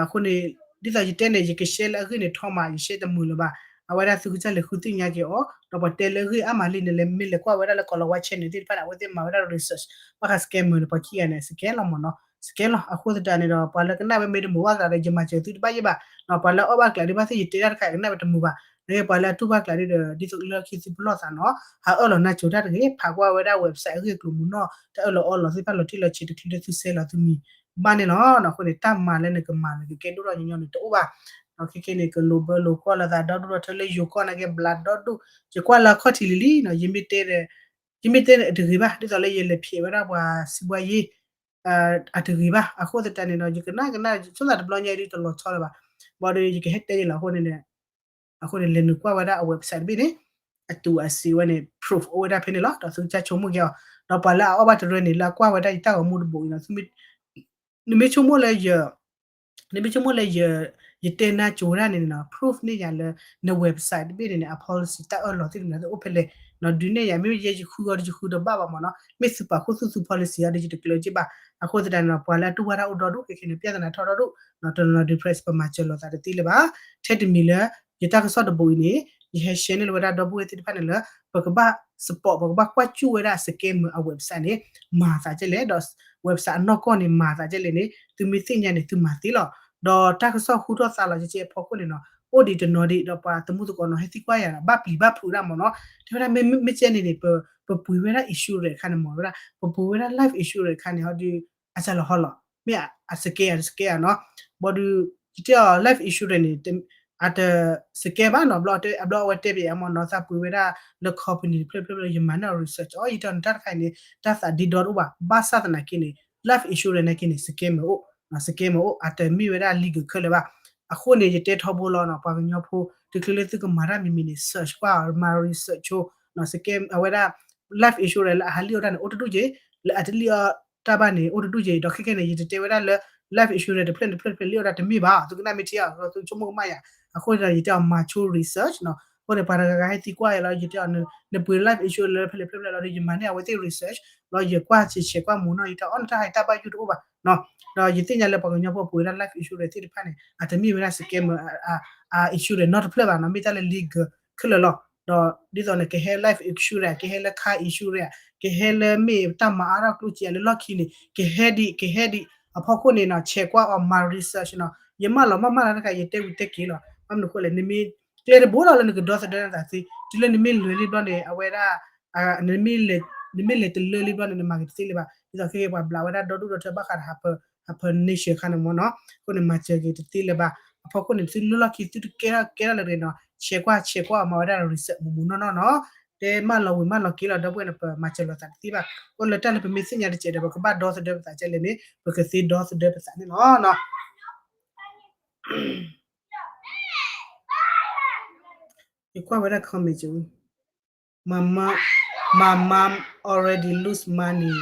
အဃိန့ၣ် ဒ်သိးယတဲန့ၣ် ယက share လၢအဂ့ၢ်န့ၣ်ထီမး ယ share တမုာ်လၢၤဘၣ်, အဝဲဒၣ်သုကစၢ်လဲၤဃုသ့ၣ်ညါက့ၤအီၤ ဒီးပှၤတဲလၢအဂ့ၢ်အါမးလံန့ၣ် လဲၤမ့ၢ်လဲၤကွၢ်ဝဲဒၣ်လၢ ကီၤလၤဝါ channel သ့ၣ်တဖၣ်န့ၣ် အဝဲသ့ၣ်မၤဝဲဒၣ် research ဘၣ်ဃး scammer န့ၣ် ပှၤခံဂၤန့ၣ် scam လီၤမ့ၢ်နီၤ, စကဲလီၤ. အဃိသတးန့ၣ်ဒီး ပှၤလၢကနၣ်ဝဲမ့ၢ်တမုာ်ဘၣ်ကျါဒီး ယမၤစၢၤသုတဘၣ်ယဲဘၣ်, ပှၤလၢအီၣ်ဘၣ်ကျါဒ်ဘၣ်သ့ၣ် ယတဲတၢ်တခါအံၤ ကနၣ်ဝဲတမုာ်ဘၣ်, နကဲပှၤလၢအတူၢ်ဘၣ်ကျါဒ်ဒီး ဒ်သိးလၢခံသုပလီၢ်သးနီၤ ဟးအၢၣ်လီၤနၢ်စိၤတၢ်တဂ့ၤ, ဖးကွၢ်ဝဲဒၣ် website အဂ့ၢ်အကျိၤမူနီၢ် တၢ်အၢၣ်လီၤအီလီၤသ့ၣ်တဖၣ် လီၤတံၢ်လီၤဆဲးတချုးလၢသုဆဲးလီၤသုမံၤဘၣ်န့ၣ်လီၤ. အဃိန့ၣ် တၢ်မၤလၢနကမၤနကကဲဒိၣ်ထီၣ်ညီညီန့ၣ်တအိၣ်ဘၣ်. ခဲခဲန့ၣ် ကလိၤဘၢလိၤကွၢ်လိာ်သးဒီဒူၣ်ဒီထၢလၢယိၤကီၢ်နာ်က့ ဘျးဒီဒူၣ်, ယကွၢ်လၢအခီၣ်ထံးလံလံနီၤ, ယမ့ၢ်တဲန့ၣ်တဂ့ၤဘၣ်, ဒ်သိးလၢယလဲၤဖျဲးဝဲဒၣ်ပှၤစံးဘှါယ့ အတဂ့ၤဘၣ်. အဃိသတးန့ၣ်ဒီး ယကနၣ်ကနၣ်ဆိသးတဘျီညါအံၤဒ်တလီၤဆီလၢၤဘၣ်, ဘၣ်ဒီးယကဟဲတဲယလီၤအဃိန့ၣ် အဃိန့ၣ် လဲၤနုာ်ကွၢ်ဝဲဒၣ်အ website တဘ့ၣ်န့ၣ် အတူးအစ့းဝဲန့ၣ် proof အိၣ်ဝဲဒၣ်ဖဲန့ၣ်လီၤ. ဒီးသုကစၢ်ဆိကမိၣ်က့ၤအီၤ, ဒီးပှၤလၢအအီၣ်ဘၣ်တရၢန့ၣ် လၢအကွၢ်ဝဲဒၣ်ယတၢ်ဂီၤမူတဘိအံၤနီၤ, နမ့ၢ်ဆိကမိၣ်လၢယ နမ့ၢ်ဆိကမိၣ်လၢယ ယတဲနါစိၤဝဲဒၣ်န့ၣ်နီၤ proof န့ၢ်ယၤလၢ န website တဘ့ၣ်န့ၣ်န့ၣ် အ policy တၢ်အၢၣ်လီၤသ့ၣ်တဖၣ်န့ၣ် အိၣ်ဖဲလဲၣ်နီၤ, ဒုးနဲၣ်ယၤ မ့ၢ်ယဲယဃုအီၤဒီးယဃုတဘၣ်ဘၣ်မ့ၢ်နီၤ, မ့ၢ်သုပာ်ခူသူၣ်သု policy အီၤဒီးယတကျၢၤက့ဘၣ်. အဃိသတးန့ၣ်ဒီး ပှၤလၢအတူၢ်ဘၣ်တၢ်အိၣ်ဒီဒူၣ်ခဲခဲန့ၣ် ပြဿနာထီၣ်ဒီဒူၣ်နီၤ, တနီၤနီၤ depress ပမၤစၢၤလိာ်သးတသ့လၢၤဘၣ်. ထဲတမံၤလၢ ယတၢ်ကစီၣ်တဘိအံၤန့ၣ် ယဟဲ share န့ၢ်လၢဝဲဒၣ်ဒီပုၢ်ဝဲၢ်သ့ၣ်တဖၣ်န့ၣ်လၢ ပကဘၣ် support ပကဘၣ်ကွၢ်စူၣ်ဝဲဒၣ် scammer အ website န့ၣ် မၤသးကဲလဲၣ်, ဒီး website အနီၢ်ကီၢ်န့ၣ် မၤသးကဲလဲၣ်န့ၣ် သုမ့ၢ်သ့ၣ်ညါန့ၣ် သုမၤသ့လီၤ. ဒီးတၢ်ကစီၣ်ဟူထီၣ်သါလီၤကဲကဲအဖီခိၣ်န့ၣ်နီၤ အိၣ်ဒံးတနီၤဒံး ဒီးပှၤသမူသကိးနီၤ ဟဲသံကွၢ်ယၤဒီး ဘၣ်ပျံၤဘၣ်ဖုးဒၣ်မ့ၢ်နီၤ, တဲဝဲဒၣ်မ့ၢ်မ့ၢ်ကဲန့ၣ်န့ၣ် ပပှ့ၤဝဲဒၣ် insurance အခါန့ၣ်မ့ၢ်ဝဲဒၣ် ပပှ့ၤဝဲဒၣ် life insurance အခါန့ၣ် ဟီဒီး အစၢလီၤဟီလီၤ မ့ၢ်အ scam အ scam ဧါနီၤ, ဘၣ်ဒီး ယတဲအီၤ life insurance န့ၣ် အတ scam ဘၣ်နီၤ, ဘျီအဘျီအဝဲတဲပယၤမ့ၢ်နီၤ သးပှ့ၤဝဲဒၣ်လၢ company တဖျၢၣ်တဖျၢၣ်လၢ ယမၤန့ၢ်အီၤ research အီၤ ယတဲအီၤန့ၣ် တၢ်တခါအံၤန့ၣ် တၢ်သးဒ့ဒီတအိၣ်ဘၣ်, ဘၣ်ဆၣ်သနာ်က့န့ၣ် life insurance နာ်က့န့ၣ် scam အိၣ် scam အိၣ် အတမ့ၢ်ဝဲဒၣ် legal ခဲလၢာ်ဘၣ်. အဃိန့ၣ် ယတဲထီဘိလီၤနီၤ ပှၤကညီဖိ တချုးလၢသုကမၤတၢ်မံၤမံၤန့ၣ် search ကွၢ် မၤ research ဆိနီၤ scam အဝဲဒၣ် life insurance လၢအဟးလံၣ်အီၣ်တၢ်န့ၣ် အိၣ်တဒူၣ်က့ၤ, လၢအတလံၣ်အီၣ်တၢ်ဘၣ်န့ၣ် အိၣ်တဒူၣ်က့ၤ, ဒီးခဲခဲန့ၣ် ယတတဲဝဲဒၣ်လၢ life insurance တဖျၢၣ်တဖျၢၣ်တဖျၢၣ်လံၣ်အီၣ်တၢ်တမ့ၢ်ဘၣ်, သုကနၣ်မ့ၢ်ထံအီၤ သုဆိကမိၣ်ကမၣ်ယၤ, အဃိန့ၣ်ဒီး ယတဲအီၤမၤဆိ research နီၤ, အဃိန့ၣ် ပှၤတဂၤဂၤဟဲသံကွၢ်ယၤလီၤ ယတဲအီၤ နပှ့ၤ life insurance လၢဖဲလဲၣ်ဖဲလဲၣ်လီၤဒီး ယမၤန့ၢ်အဝဲသ့ၣ် research လီၤ ယကွၢ်ဆဲးဆဲးကွၢ်မူနီၤ ယတဲအီၤ နတၢ်ဟဲတၢ်ဘၣ်ယိၣ်တအိၣ်ဘၣ်နီၤ, ဒီးယသ့ၣ်ညါလၢပှၤကညီဖိပှ့ၤဝဲဒၣ် life insurance သ့ၣ်တဖၣ်န့ၣ် အတမ့ၢ်ဝဲဒၣ် scammer အ insurance နီတဖျၢၣ်ဘၣ်နီၤ, မ့ၢ်တၢ်လၢ legal ခဲလၢာ်လီၤ. ဒီးဒ်သိးန့ၣ် ကဟဲ life insurance ကဟဲလၢ car insurance ကဟဲလၢမ့ၢ်တၢ်မၤအါထီၣ်ကျိၣ်စ့လၢလီၢ်ခံန့ၣ် ကဟဲဒံး ကဟဲဒံး အဖီခိၣ်န့ၣ်နီၤ ဆဲးကွၢ်အီၤ မၤ research နီၤ, ယမၢလီၤမၢ်မၢ်လီၤတခါ ယတဲဝံၤတဲက့ၤလီၤ, ဘၣ်မနုၤအဃိလဲၣ် နမ့ၢ် ကျဲတဘိလီၤလၢနကဒီသဒၢနသးသ့, တုၤလၢနမ့ၢ်လဲၤလံဘျီန့ၣ် အဝဲဒၣ် နမ့ၢ်လဲၤတလၢလံဘျီန့ၣ် နမၤက့ၤတသ့လၢၤဘၣ်, ဒ်သိးခဲက့ၤပှၤဘျးဝဲဒၣ်ဒီဒူၣ်ဒီထၢဘၣ်ဃးဒီး ဟးဖၢ hibernation အခါန့ၣ်မ့ၢ်နီၤ, အဃိန့ၣ် မၤစၢၤက့ၤတသ့လၢၤဘၣ်, အဖီခိၣ်န့ၣ် သုလၢလီၢ်ခံ သုတကဲထီၣ်ကဲထီၣ်လၢၤတဂ့ၤနီၤ, ဆဲးကွၢ်ဆဲးကွၢ်အီၤ မၤဝဲဒၣ် research မူးမူးနီၢ်နီၢ်နီၤ, တဲမၢလီၤဝံၤမၢလီၤက့ၤလီၤ ဒီပုၢ်ဝဲၢ်န့ၣ် ပမၤစၢၤလိာ်သးတသ့ဘၣ်, အိၣ်လၢတၢ်လၢပမ့ၢ်သ့ၣ်ညါတစဲးဒီး ပကဘၣ်ဒီသဒၢပသးကဲလဲၣ်န့ၣ် ပကသ့ဒီသဒၢပသးန့ၣ်လီၤနီၤ. ယကွၢ်ဝဲဒၣ် comment က my mom, my mom already lose money,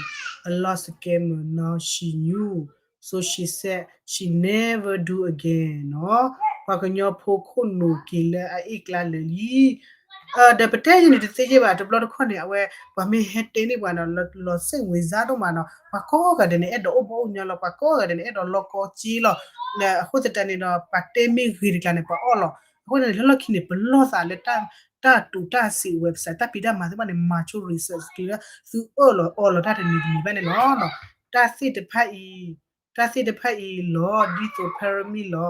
a lot scammer, now she new, so she said she never do again နီၤ, ပှၤကညီဖိခိၣ်နူာ်က့ၤလၢအအ့ၣ်ကျါလၢာ်လံ ဒီးပတဲယဲန့ၣ်တသ့ယဲဘၣ် တဘျီတခီၣ်န့ၣ် အဝဲ ပှၤမ့ၢ်ဟဲတဲန့ၢ်ပှၤနီၤ လီၤစ့ၣ်ဝံၤစါဒိၣ်မးနီၤ ပှၤကိးဂၤဒဲးန့ၣ် အဲၣ်ဒိးအိၣ်ဘၣ်အိၣ်ညီလီၤ ပှၤကိးဂၤဒဲးန့ၣ် အဲၣ်ဒိးလီကီက့လီၤ. အဃိသတးန့ၣ်ဒီး ပှၤတဲမ့ၢ်ဂ့ၤတကျါန့ၣ် ပှၤအီၣ်လီၤ. အဃိန့ၣ် လၢလီၢ်ခံန့ၣ် ပလီၢ်သးလၢ တၢ်တူးတၢ်စံး website တၢ်ဖံးတၢ်မၤသ့ၣ်တဖၣ်န့ၣ် မၤဆိ research တုၤလၢသုအၢၣ်လီၤအီလီၤတၢ်တမံၤတမံၤဘၣ်န့ၣ်လီၤ. တၢ်သ့ၣ်တဖၣ်အံၤ တၢ်သ့ၣ်တဖၣ်အံၤလီၤ ဒ်သိး pyramid လီၤ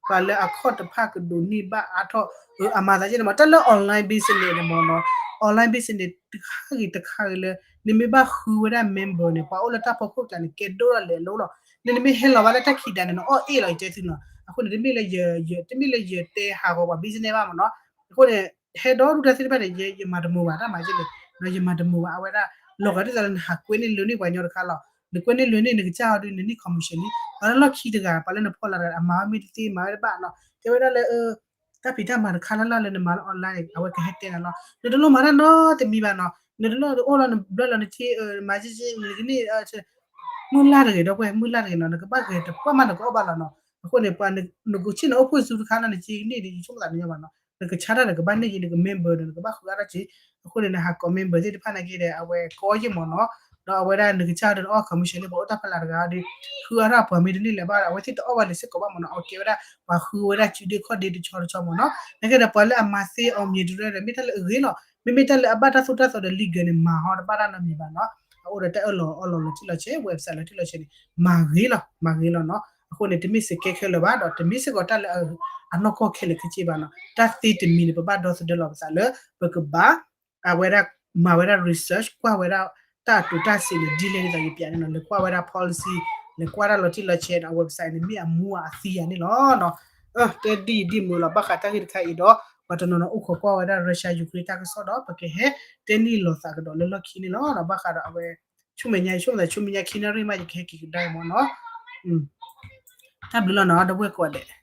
ပှၤလၢအခီၣ်တဖၣ်ကဒိးန့ၢ်ဘၣ်အါထီၣ် အမၤသးကဲန့ၣ်မ့ၢ် တၢ်လၢ online business န့ၣ်မ့ၢ်နီၤ online business တခါဂ့ၤတခါဂ့ၤလၢ နမ့ၢ်ဘၣ်ဃုဝဲဒၣ် member န့ၣ် ပှၤအိၣ်လၢတၢ်ဖီခိၣ်ကျါန့ၣ် ကဲဒိၣ်ထီၣ်လဲၤလိၤလီၤ. နမ့ၢ်ဟဲလီၤဘၣ်လၢတၢ်ခံးဒးန့ၣ် နအီၣ်အ့ၣ်လီၤ ယတဲသုနီၤ. အဃိန့ၣ် တမ့ၢ်လၢယ တမ့ၢ်လၢယတဲဟးဂီၤပှၤ business ဘၣ်မ့ၢ်နီၤ. အဃိန့ၣ် ဟဲဒီဒူၣ်တၢ်သ့ၣ်တဖၣ်န့ၣ် ယမၤတမုာ်ဘၣ် တၢ်မၤကဲန့ၣ် ယမၤတမုာ်ဘၣ် အဝဲဒၣ် လီၤဂာ်ဒ်သိးလၢနဟးကွဲန့ၢ်လၢန့ၢ်ပှၤကညီတခါလီၤ. နကွဲန့ၢ်လၢန့ၢ် နကစၢ်ဟီဒီး နန့ၢ် commission လံ. ပှၤလၢလီၢ်ခံတဂၤ ပှၤလၢနဖီလာ်တဂၤ အမၤဝဲမ့ၢ်တသ့ မၤဝဲတဘၣ်နီၤ တဲဝဲဒၣ်လၢ တၢ်ဖံးတၢ်မၤတခါလၢ်လၢ်လၢနမၤလၢ online န့ၣ် အဝဲကဟဲတဲနၤလီၤ. နတလိၣ်မၤတၢ်နီတမံၤဘၣ်နီၤ. နတလိၣ်အိၣ်လီၤ နဘျၢလီၤနထံ မၤကဲကဲ နကန့ၢ် မုၢ်လၢ်တဂ့ၤ ဒီပုၢ်ဝဲၢ် မုၢ်လၢ်တဂ့ၤနီၤ နကဘၣ်ဂဲၤတပှၢ်မး နကအီၣ်ဘၣ်လီၤနီၤ. အဃိန့ၣ် ပှၤနကဆ့ၣ်နီၤအိၣ်ဖှိၣ်ဆူတခါလၢနကန့ၢ်ဒီး ယဆိကမိၣ်သးတညီဘၣ်နီၤ. နကဆါတၢ်ဒီးကဘၣ်န့ၢ်က့ၤ နက member ဒီး နကဘၣ်ဃုအါထီၣ်က့ၤ. အဃိန့ၣ် နဟးကိး member သ့ၣ်တဖၣ်နာ်က့ဒီး အဝဲကိးယ့ၢ်မ့ၢ်နီၤ. ဒီးအဝဲဒၣ်နကစၢ်ဒီးနအီၣ် commission လၢပှၤအိၣ်တၢ်ဖီလာ်တဂၤဒီး ဃုအါထီၣ်ပှၤမ့ၢ်တန့ၢ်လၢၤဘၣ် အဝဲသ့ၣ်တအီၣ်ဘၣ်လၢၤစ့ၢ်ကီးဘၣ်မ့ၢ်နီၤ. အဝဲကဲဝဲဒၣ် ပှၤဃုဝဲဒၣ်စုဒ့ခီၣ်ဒ့တဆီတဆီမ့ၢ်နီၤ. နာ်က့ဒီးပှၤလၢအမၤသ့အီၤမံၤတရၢဒီး မ့ၢ်တၢ်လၢအဂ့ၤလီၤ. မ့မ့ၢ်တၢ်လၢအဘၣ်တၢ်သိၣ်တၢ်သီဒီး legal န့ၣ် မၤဟီတဘၣ်တၢ်နီတမံၤဘၣ်နီၤ. အအိၣ်ဒီးတၢ်အၢၣ်လီၤအီလီၤလီၤတံၢ်လီၤဆဲး website လီၤတံၢ်လီၤဆဲးန့ၣ် မၤဂ့ၤလီၤ မၤဂ့ၤလီၤနီၤ. အဃိန့ၣ် တမ့ၢ်စကဲခဲလၢာ်ဘၣ်ဒီး တမ့ၢ်စ့ၢ်ကီးတၢ်လၢအနီၢ်ကီၢ်ခဲလၢာ်ခဲဆ့ဘၣ်နီၤ. တၢ်သ့တမံၤန့ၣ် ပဘၣ်ဒီသဒၢလီၤပသးလၢ ပကဘၣ် အဝဲဒၣ် မၤဝဲဒၣ် research ကွၢ်ဝဲဒၣ် တၢ်အတိာ်တၢ်စ့ၤန့ၣ် ဒ်လဲၣ်ဒ်သိးယပျးန့ၣ်နီၤ, လဲၤကွၢ်ဝဲဒၣ် policy, လဲၤကွၢ်တၢ်လီၤတံၢ်လီၤဆဲးဒီး website န့ၣ် မ့ၢ်အမူအသံယၤန့ၣ်လီၤနီၤ. တဲဒ်အံၤဒ်မုာ်လီၤ. ဘၣ်ဃးတၢ်ဂ့ၢ်တခါအံၤဒီး ပှၤတနီၤနီၤအိၣ်ခိးကွၢ်ဝဲဒၣ် Russia Ukraine တၢ်ကစီၣ်ဒီး ပကဟဲတဲန့ၢ်လီၤသးကဒီးလၢလီၢ်ခံန့ၣ်လီၤ. ဘၣ်ဃးဒီးအဝဲ ဆူမဲာ်ညါ ယဆိကမိၣ်သး ဆူမဲာ်ညါခံနၣ်ရံၣ်မး ယကဟဲက့ၤကဒါအံၤမ့ၢ်နီၤ. တၢ်ဘျုးလီၤနီၤ ဒီပုၢ်ဝဲၢ်ကိးဂၤဒဲး.